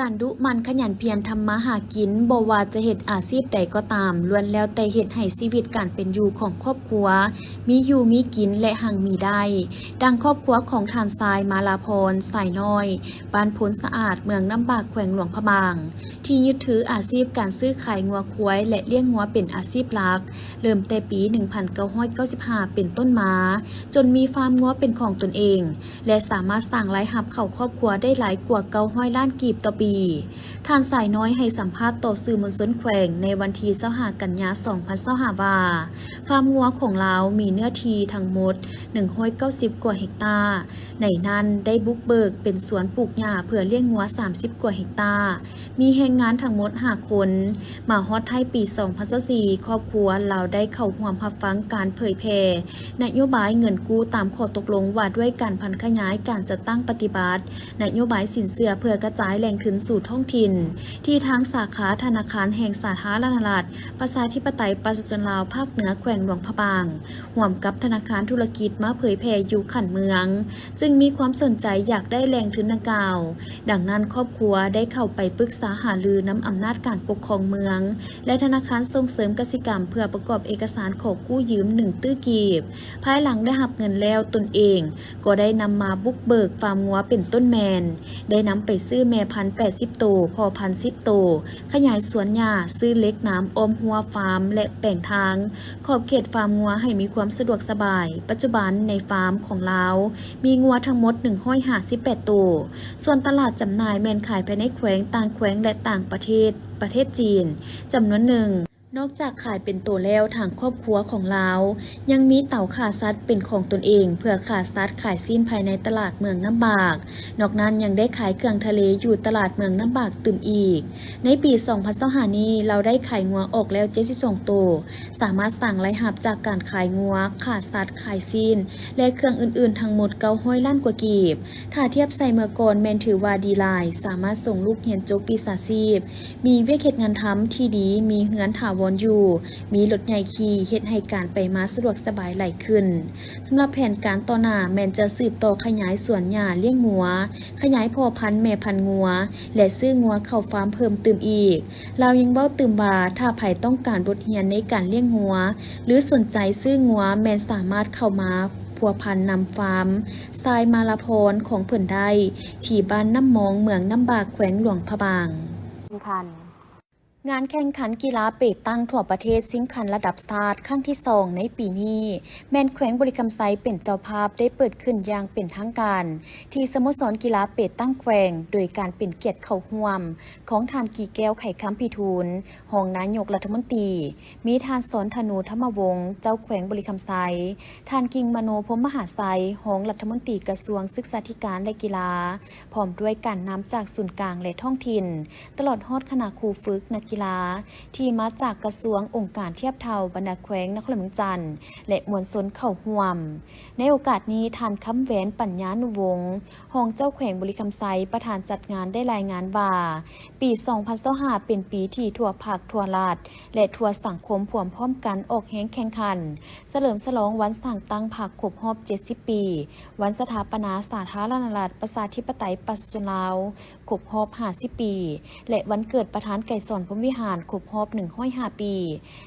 ການດຸໝັ່ນຂະຫຍັນພຽນທຳມາຫາກິນ, ບໍ່ວ່າຈະເຮັດອາຊີບໃດກໍຕາມ, ລ້ວນແລ້ວແຕ່ເຮັດໃຫ້ຊີວິດການເປັນຢູ່ຂອງຄອບຄົວມີຢູ່ມີກິນ ແລະ ຮັ່ງມີໄດ້. ດັ່ງຄອບຄົວຂອງທ່ານຊາຍ ມາລາພອນ ສາຍນ້ອຍ, ບ້ານໂພນສະອາດ, ເມືອງນ້ຳບາກ, ແຂວງຫຼວງພະບາງ, ທີ່ຍຶດຖືອາຊີບການຊື້ຂາຍງົວຄວາຍ ແລະ ລ້ຽງງົວເປັນອາຊີບຫຼັກ, ເລີ່ມແຕ່ປີໜຶ່ງພັນເກົ້າຮ້ອຍເກົ້າສິບຫ້າເປັນຕົ້ນມາ, ຈົນມີຟາມງົວເປັນຂອງຕົນເອງ ແລະ ສາມາດສ້າງລາຍຮັບເຂົ້າຄອບຄົວໄດ້ຫຼາຍກວ່າເກົ້າຮ້ອຍລ້ານກີບຕໍ່ປີ. ນີ້. ທ່ານສາຍນ້ອຍໃຫ້ສຳພາດຕໍ່ສື່ມວນຊົນແຂວງໃນວັນທີຊາວຫ້າ ກັນຍາ ສອງພັນຊາວຫ້າ ວ່າ ຟາມງົວຂອງລາວມີເນື້ອທີ່ທັງໝົດ ໜຶ່ງຮ້ອຍເກົ້າສິບ ກວ່າເຮັກຕາ, ໃນນັ້ນໄດ້ບຸກເບີກເປັນສວນປູກຫຍ້າເພື່ອລ້ຽງງົວ ສາມສິບ ກວ່າເຮັກຕາ, ມີແຮງງານທັງໝົດ ຫ້າ ຄົນ. ມາຮອດທ້າຍປີ ສອງພັນຊາວສີ່ ຄອບຄົວລາວໄດ້ເຂົ້າຮ່ວມຮັບຟັງການເຜີຍແຜ່ນະໂຍບາຍເງິນກູ້ຕາມຂໍ້ຕົກລົງວ່າດ້ວຍການຜັນຂະຫຍາຍການຈັດຕັ້ງປະຕິບັດ ນະໂຍບາຍສິນເຊື່ອເພື່ອກະຈາຍແຫຼ່ງທຶນສູ່ທ້ອງຖິ່ນ ທີ່ທາງສາຂາທະນາຄານແຫ່ງສາທາລະນະລັດ ປະຊາທິປະໄຕ ປະຊາຊົນລາວ ພາກເໜືອ ແຂວງຫຼວງພະບາງ ຮ່ວມກັບທະນາຄານທຸລະກິດມາເຜີຍແຜ່ຢູ່ຂັ້ນເມືອງ, ຈຶ່ງມີຄວາມສົນໃຈຢາກໄດ້ແຫຼ່ງທຶນດັ່ງກ່າວ. ດັ່ງນັ້ນ, ຄອບຄົວໄດ້ເຂົ້າໄປປຶກສາຫາລືນຳອຳນາດການປົກຄອງເມືອງ ແລະ ທະນາຄານສົ່ງເສີມກະສິກຳ ເພື່ອປະກອບເອກະສານຂໍກູ້ຢືມໜຶ່ງຕື້ກີບ. ພາຍຫຼັງໄດ້ຮັບເງິນແລ້ວ, ຕົນເອງກໍໄດ້ນຳມາບຸກເບີກຟາມງົວເປັນຕົ້ນແມ່ນ ໄດ້ນຳໄປຊື້ແມ່ພັນ ແປດສິບ ໂຕ, ພໍ່ພັນ ສິບ ໂຕ, ຂະຫຍາຍສວນຫຍ້າ, ຊື້ເຫຼັກໜາມອ້ອມຮົ້ວຟາມ ແລະ ແປງທາງຂອບເຂດຟາມງົວໃຫ້ມີຄວາມສະດວກສະບາຍ. ປັດຈຸບັນໃນຟາມຂອງລາວມີງົວທັງໝົດ ໜຶ່ງຮ້ອຍຫ້າສິບແປດ ໂຕ. ສ່ວນຕະຫຼາດຈຳໜ່າຍແມ່ນຂາຍພາຍໃນແຂວງ, ຕ່າງແຂວງ ແລະ ຕ່າງປະເທດ, ປະເທດຈີນ ຈຳນວນໜຶ່ງ. ນອກຈາກຂາຍເປັນໂຕແລ້ວ, ທາງຄອບຄົວຂອງລາວຍັງມີເຕົາຂ້າສັດເປັນຂອງຕົນເອງ ເພື່ອຂ້າສັດຂາຍຊີ້ນພາຍໃນຕະຫຼາດເມືອງນ້ຳບາກ. ນອກນັ້ນຍັງໄດ້ຂາຍເຄື່ອງທະເລຢູ່ຕະຫຼາດເມືອງນ້ຳບາກຕື່ມອີກ. ໃນປີສອງພັນຊາວຫ້ານີ້, ລາວໄດ້ຂາຍງົວອອກແລ້ວ ເຈັດສິບສອງ ໂຕ, ສາມາດສ້າງລາຍຮັບຈາກການຂາຍງົວ, ຂ້າສັດ, ຂາຍຊີ້ນ ແລະ ເຄື່ອງອື່ນໆ ທັງໝົດ ເກົ້າຮ້ອຍລ້ານກວ່າກີບ. ຖ້າທຽບໃສ່ເມື່ອກ່ອນແມ່ນຖືວ່າດີຫຼາຍ, ສາມາດສົ່ງລູກຮຽນຈົບວິຊາຊີບ, ມີວຽກເຮັດງານທຳທີ່ດີ, ມີເຮືອນຖາວອນຢູ່, ມີລົດໃຫຍ່ຂີ່, ເຮັດໃຫ້ການໄປມາສະດວກສະບາຍຫຼາຍຂຶ້ນ. ສຳລັບແຜນການຕໍ່ໜ້າແມ່ນຈະສືບຕໍ່ຂະຫຍາຍສວນຫຍ້າລ້ຽງງົວ, ຂະຫຍາຍພໍ່ພັນແມ່ພັນງົວ ແລະ ຊື້ງົວເຂົ້າຟາມເພີ່ມຕື່ມອີກ. ລາວຍັງເວົ້າຕື່ມວ່າ ຖ້າໃຜຕ້ອງການບົດຮຽນໃນການລ້ຽງງົວ ຫຼື ສົນໃຈຊື້ງົວ ແມ່ນສາມາດເຂົ້າມາພົວພັນນຳຟາມຊາຍມາລາພອນຂອງເພິ່ນໄດ້ ທີ່ບ້ານນ້ຳມອງ ເມືອງນ້ຳບາກ ແຂວງຫຼວງພະບາງ. ງານແຂ່ງຂັນກິລາເປຕັງທົ່ວປະເທດຊິງຂັນລະດັບຊາດຄັ້ງທີສອງໃນປີນີ້ ແມ່ນແຂວງບໍລິຄຳໄຊເປັນເຈົ້າພາບ ໄດ້ເປີດຂຶ້ນຢ່າງເປັນທາງການ ທີ່ສະໂມສອນກິລາເປຕັງແຂວງ ໂດຍການເປັນກຽດເຂົ້າຮ່ວມຂອງທ່ານ ກີແກ້ວ ໄຂຄຳພິທູນ ຮອງນາຍົກລັດຖະມົນຕີ, ມີທ່ານ ສອນທະນູ ທຳມະວົງ ເຈົ້າແຂວງບໍລິຄຳໄຊ, ທ່ານ ກິ່ງມະໂນ ພົມມະຫາໄຊ ຮອງລັດຖະມົນຕີກະຊວງສຶກສາທິການ ແລະ ກິລາ, ພ້ອມດ້ວຍການນຳຈາກສູນກາງ ແລະ ທ້ອງຖິ່ນ, ຕະຫຼອດຮອດຄະນະຄູຝຶກ, ນັກກິລາ ທີ່ມາຈາກກະຊວງ, ອົງການທຽບເທົ່າ, ບັນດາແຂວງນະຄອນຫຼວງວຽງຈັນ ແລະ ມວນຊົນເຂົ້າຮ່ວມ. ໃນໂອກາດນີ້, ທ່ານ ຄຳແຫວນ ປັນຍານຸວົງ ຮອງເຈົ້າແຂວງບໍລິຄຳໄຊ ປະທານຈັດງານໄດ້ລາຍງານວ່າ, ປີສອງພັນຊາວຫ້າເປັນປີທີ່ທົ່ວພັກ, ທົ່ວລັດ ແລະ ທົ່ວສັງຄົມພວມພ້ອມກັນອອກແຮງແຂ່ງຂັນ ສະເຫຼີມສະຫຼອງວັນສ້າງຕັ້ງພັກຄົບຮອບເຈັດສິບປີ, ວັນສະຖາປະນາສາທາລະນະລັດ ປະຊາທິປະໄຕ ປະຊາຊົນລາວ ຄົບຮອບຫ້າສິບປີ ແລະ ວັນເກີດປະທານໄກສອນ ພົມວິຫານ ຄົບຮອບໜຶ່ງຮ້ອຍຫ້າປີ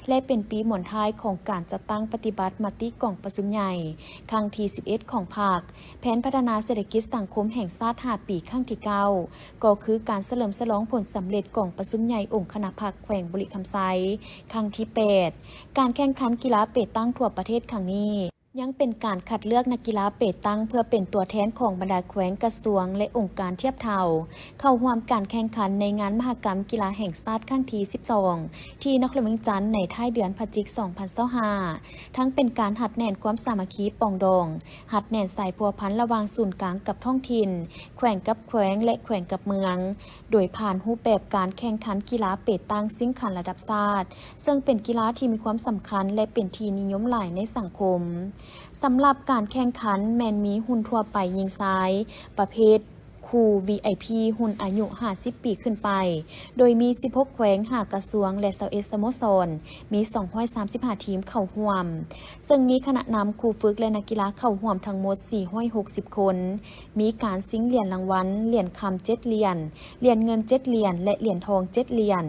ແລະ ເປັນປີໝອນທ້າຍຂອງການຈັດຕັ້ງປະຕິບັດມະຕິກອງປະຊຸມໃຫຍ່ຄັ້ງທີສິບເອັດຂອງພັກ, ແຜນພັດທະນາເສດຖະກິດສັງຄົມແຫ່ງຊາດຫ້າປີຄັ້ງທີເກົ້າ ກໍຄືການສະເຫຼີມສະຫຼອງຜົນສຳເລັດກອງປະຊຸມໃຫຍ່ອົງຄະນະພັກແຂວງບໍລິຄຳໄຊຄັ້ງທີແປດ. ການແຂ່ງຂັນກິລາເປຕັງທົ່ວປະເທດຄັ້ງນີ້ ຍັງເປັນການຄັດເລືອກນັກກິລາເປຕັງ ເພື່ອເປັນຕົວແທນຂອງບັນດາແຂວງ, ກະຊວງ ແລະ ອົງການທຽບເທົ່າ ເຂົ້າຮ່ວມການແຂ່ງຂັນໃນງານມະຫະກຳກິລາແຫ່ງຊາດຄັ້ງທີສິບສອງ ທີ່ນະຄອນຫຼວງວຽງຈັນ ໃນທ້າຍເດືອນພະຈິກ ສອງພັນຊາວຫ້າ ທັງເປັນການຮັດແໜ້ນຄວາມສາມັກຄີປອງດອງ, ຮັດແໜ້ນສາຍພົວພັນລະຫວ່າງສູນກາງກັບທ້ອງຖິ່ນ, ແຂວງກັບແຂວງ ແລະ ແຂວງກັບເມືອງ, ໂດຍຜ່ານຮູບແບບການແຂ່ງຂັນກິລາເປຕັງຊິງຂັນລະດັບຊາດ, ເຊິ່ງເປັນກິລາທີ່ມີຄວາມສຳຄັນ ແລະ ເປັນທີ່ນິຍົມຫຼາຍໃນສັງຄົມ. ສຳລັບການແຂ່ງຂັນແມ່ນມີຮຸ່ນທົ່ວໄປຍິງຊາຍ ປະເພດຄູ່ ວີໄອພີ ຮຸ່ນອາຍຸຫ້າສິບປີຂຶ້ນໄປ, ໂດຍມີສິບຫົກແຂວງ, ຫ້າກະຊວງ ແລະ ຊາວເອັດສະໂມສອນ, ມີສອງຮ້ອຍສາມສິບຫ້າທີມເຂົ້າຮ່ວມ, ເຊິ່ງມີຄະນະນຳ, ຄູຝຶກ ແລະ ນັກກິລາເຂົ້າຮ່ວມທັງໝົດສີ່ຮ້ອຍຫົກສິບຄົນ. ມີການຊິງຫຼຽນລາງວັນ, ຫຼຽນຄຳເຈັດຫຼຽນ, ຫຼຽນເງິນເຈັດຫຼຽນ ແລະ ຫຼຽນທອງເຈັດຫຼຽນ.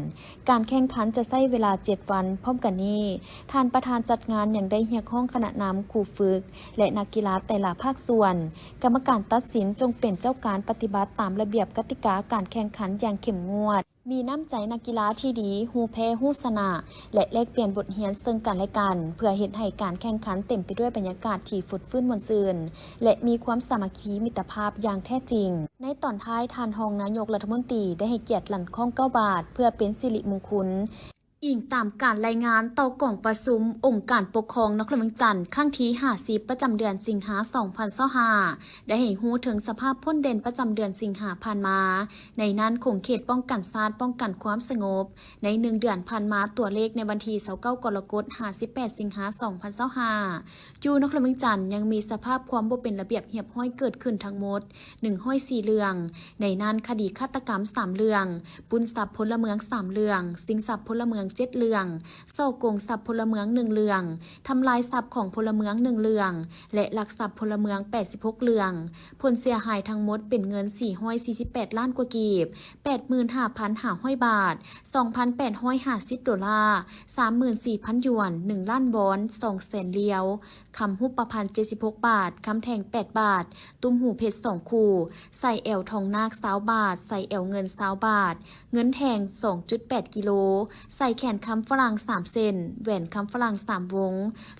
ການແຂ່ງຂັນຈະໃຊ້ເວລາເຈັດວັນ. ພ້ອມກັນນີ້, ທ່ານປະທານຈັດງານຍັງໄດ້ຮຽກຮ້ອງຄະນະນຳ, ຄູຝຶກ ແລະ ນັກກິລາແຕ່ລະພາກສ່ວນ, ກຳມະການຕັດສິນຈົ່ງເປັນເຈົ້າການປະຕິບັດຕາມລະບຽບກະຕິກາການແຂ່ງຂັນຢ່າງເຂັ້ມງວດ. ມີນ້ຳໃຈນັກກິລາທີ່ດີ, ຮູ້ແພ້ຮູ້ຊະນະ ແລະ ແລກປ່ຽນບົດຮຽນເຊິ່ງກັນແລະກັນ ເພື່ອເຮັດໃຫ້ການແຂ່ງຂັນເຕັມໄປດ້ວຍບັນຍາກາດທີ່ຟົດຟື້ນມ່ວນຊື່ນ ແລະ ມີຄວາມສາມັກຄີມິດຕະພາບຢ່າງແທ້ຈິງ. ໃນຕອນທ້າຍ, ທ່ານຮອງນາຍົກລັດຖະມົນຕີໄດ້ໃຫ້ກຽດລັ່ນຄ້ອງເກົ້າບາດ ເພື່ອເປັນສິລິມຸງຄຸນ. ອີງຕາມການລາຍງານຕໍ່ກອງປະຊຸມອົງການປົກຄອງນະຄອນຫຼວງວຽງຈັນ ຄັ້ງທີຫ້າສິບ ປະຈຳເດືອນສິງຫາ ສອງພັນຊາວຫ້າ ໄດ້ໃຫ້ຮູ້ເຖິງສະພາບພົ້ນເດັ່ນປະຈຳເດືອນສິງຫາຜ່ານມາ, ໃນນັ້ນຂົງເຂດປ້ອງກັນຊາດ, ປ້ອງກັນຄວາມສະຫງົບ. ໃນໜຶ່ງເດືອນຜ່ານມາ, ຕົວເລກໃນວັນທີຊາວເກົ້າ ກໍລະກົດ ຫາ ສິບແປດ ສິງຫາ ສອງພັນຊາວຫ້າ ຢູ່ນະຄອນຫຼວງວຽງຈັນ ຍັງມີສະພາບຄວາມບໍ່ເປັນລະບຽບຮຽບຮ້ອຍເກີດຂຶ້ນທັງໝົດ ໜຶ່ງຮ້ອຍສີ່ເລື່ອງ, ໃນນັ້ນຄະດີຄາດຕະກຳສາມເລື່ອງ, ປຸ້ນຊັບພົນລະເມືອງສາມເລື່ອງ, ຊິງຊັບພົນລະເມືອງເຈັດເລື່ອງ, ສໍ້ໂກງຊັບພົນລະເມືອງໜຶ່ງເລື່ອງ, ທຳລາຍຊັບຂອງພົນລະເມືອງໜຶ່ງເລື່ອງ ແລະ ລັກຊັບພົນລະເມືອງແປດສິບຫົກເລື່ອງ. ຜົນເສຍຫາຍທັງໝົດເປັນເງິນສີ່ຮ້ອຍສີ່ສິບແປດລ້ານກວ່າກີບ, ແປດໝື່ນຫ້າພັນຫ້າຮ້ອຍບາດ, ສອງພັນແປດຮ້ອຍຫ້າສິບໂດລາ, ສາມໝື່ນສີ່ພັນຢວນ, ໜຶ່ງລ້ານວອນ, ສອງແສນລຽວ, ຄຳຮູບປະພັນເຈັດສິບຫົກບາດ, ຄຳແທ່ງແປດບາດ, ຕຸ້ມຫູເພັດສອງຄູ່, ສາຍແອວທອງນາກຊາວບາດ, ສາຍແອວເງິນຊາວບາດ, ເງິນແທ່ງສອງຈຸດແປດກິໂລ, ສາຍແຂນຄຳຝຣັ່ງສາມເສັ້ນ, ແຫວນຄຳຝຣັ່ງສາມວົງ,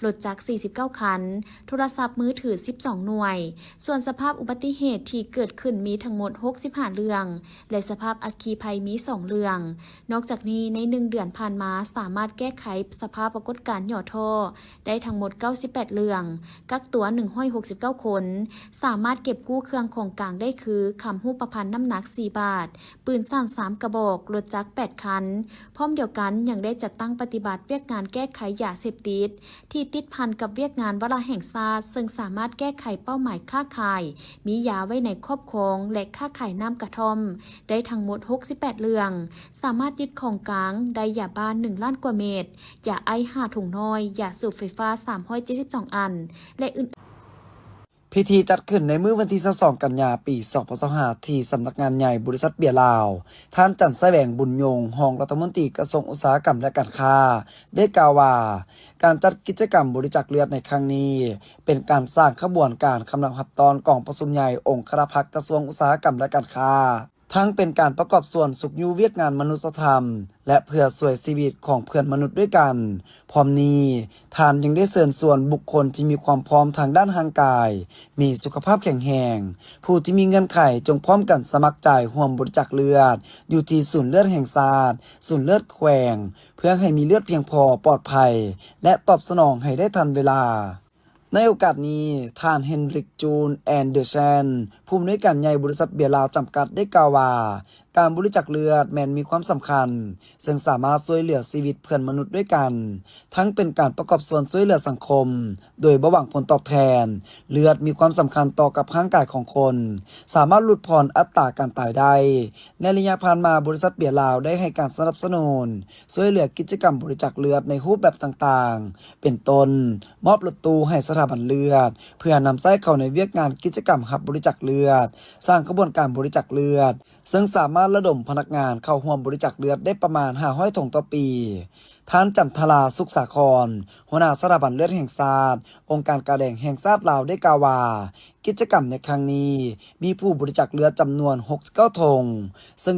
ລົດຈັກສີ່ສິບເກົ້າຄັນ, ໂທລະສັບມືຖືສິບສອງໜ່ວຍ. ສ່ວນສະພາບອຸບັດຕິເຫດທີ່ເກີດຂຶ້ນມີທັງໝົດຫົກສິບຫ້າເລື່ອງ ແລະ ສະພາບອັກຄີໄພມີສອງເລື່ອງ. ນອກຈາກນີ້, ໃນໜຶ່ງເດືອນຜ່ານມາ, ສາມາດແກ້ໄຂສະພາບປາກົດການຫຍໍ້ທໍ້ໄດ້ທັງໝົດເກົ້າສິບແປດເລື່ອງ, ກັກຕົວໜຶ່ງຮ້ອຍຫົກສິບເກົ້າຄົນ, ສາມາດເກັບກູ້ເຄື່ອງຂອງກາງໄດ້ຄື ຄຳຮູບປະພັນນ້ຳໜັກສີ່ບາດ, ປືນສັ້ນສາມກະບອກ, ລົດຈັກແປດຄັນ. ພ້ອມດຽວກັນ, ຍັງໄດ້ຈັດຕັ້ງປະຕິບັດວຽກງານແກ້ໄຂຢາເສບຕິດ ທີ່ຕິດພັນກັບວຽກງານວາລະແຫ່ງຊາດ, ເຊິ່ງສາມາດແກ້ໄຂເປົ້າໝາຍຄ້າຂາຍ ມີຢາໄວ້ໃນຄອບຄອງ ແລະ ຄ້າຂາຍນ້ຳກະທ່ອມ ໄດ້ທັງໝົດຫົກສິບແປດເລື່ອງ, ສາມາດຍຶດຂອງກາງໄດ້ຢາບ້າໜຶ່ງລ້ານກວ່າເມັດ, ຢາໄອສ໌ຫ້າຖົງນ້ອຍ, ຢາສູບໄຟຟ້າສາມຮ້ອຍເຈັດສິບສອງອັນ ແລະ ອື່ນ. ພິທີຈັດຂຶ້ນໃນມື້ວັນທີຊາວສອງ ກັນຍາ ປີສອງພັນຊາວຫ້າ ທີ່ສຳນັກງານໃຫຍ່ບໍລິສັດເບຍລາວ. ທ່ານ ຈັນສະແຫວງ ບຸນຍົງ ຮອງລັດຖະມົນຕີກະຊວງອຸດສາຫະກຳ ແລະ ການຄ້າ ໄດ້ກ່າວວ່າ ການຈັດກິດຈະກຳບໍລິຈາກເລືອດໃນຄັ້ງນີ້ ເປັນການສ້າງຂະບວນການຄຳນັບຮັບຕ້ອນກອງປະຊຸມໃຫຍ່ອົງຄະນະພັກກະຊວງອຸດສາຫະກຳ ແລະ ການຄ້າ, ທັງເປັນການປະກອບສ່ວນຊຸກຍູ້ວຽກງານມະນຸດສະທຳ ແລະ ເພື່ອຊ່ວຍຊີວິດຂອງເພື່ອນມະນຸດດ້ວຍກັນ. ພ້ອມນີ້, ທ່ານຍັງໄດ້ເຊີນຊວນບຸກຄົນທີ່ມີຄວາມພ້ອມທາງດ້ານຮ່າງກາຍ, ມີສຸຂະພາບແຂງແຮງ, ຜູ້ທີ່ມີເງື່ອນໄຂຈົ່ງພ້ອມກັນສະໝັກໃຈຮ່ວມບໍລິຈາກເລືອດ ຢູ່ທີ່ສູນເລືອດແຫ່ງຊາດ, ສູນເລືອດແຂວງ, ເພື່ອໃຫ້ມີເລືອດພຽງພໍ, ປອດໄພ ແລະ ຕອບສະໜອງໃຫ້ໄດ້ທັນເວລາ. ໃນໂອກາດນີ້, ທ່ານ ເຮນດຣິກ ຈູນ ແອນເດີແຊນ ຜູ້ອຳນວຍການໃຫຍ່ບໍລິສັດເບຍລາວຈຳກັດ ໄດ້ກ່າວວ່າ ການບໍລິຈາກເລືອດແມ່ນມີຄວາມສຳຄັນ, ເຊິ່ງສາມາດຊ່ວຍເຫຼືອຊີວິດເພື່ອນມະນຸດດ້ວຍກັນ, ທັງເປັນການປະກອບສ່ວນຊ່ວຍເຫຼືອສັງຄົມ ໂດຍບໍ່ຫວັງຜົນຕອບແທນ. ເລືອດມີຄວາມສຳຄັນຕໍ່ກັບຮ່າງກາຍຂອງຄົນ, ສາມາດຫຼຸດຜ່ອນອັດຕາການຕາຍໄດ້. ໃນໄລຍະຜ່ານມາ, ບໍລິສັດເບຍລາວໄດ້ໃຫ້ການສະໜັບສະໜູນ ຊ່ວຍເຫຼືອກິດຈະກຳບໍລິຈາກເລືອດໃນຮູບແບບຕ່າງໆ ເປັນຕົ້ນ ມອບລົດຕູ້ໃຫ້ສະຖາບັນເລືອດ ເພື່ອນຳໃຊ້ເຂົ້າໃນວຽກງານກິດຈະກຳຮັບບໍລິຈາກເລືອດ, ສ້າງຂະບວນການບໍລິຈາກເລືອດ, ເຊິ່ງສາມາດລະດົມພະນັກງານເຂົ້າຮ່ວມບໍລິຈາກເລືອດໄດ້ປະມານຫ້າຮ້ອຍຖົງຕໍ່ປີ. ທ່ານ ຈັນທະລາ ສຸກສາຄອນ ຫົວໜ້າສະຖາບັນເລືອດແຫ່ງຊາດ, ອົງການກາແດງແຫ່ງຊາດລາວ ໄດ້ກ່າວວ່າ ກິດຈະກຳໃນຄັ້ງນີ້ມີຜູ້ບໍລິຈາກເລືອດຈຳນວນຫົກສິບເກົ້າຖົງ, ເຊິ່ງ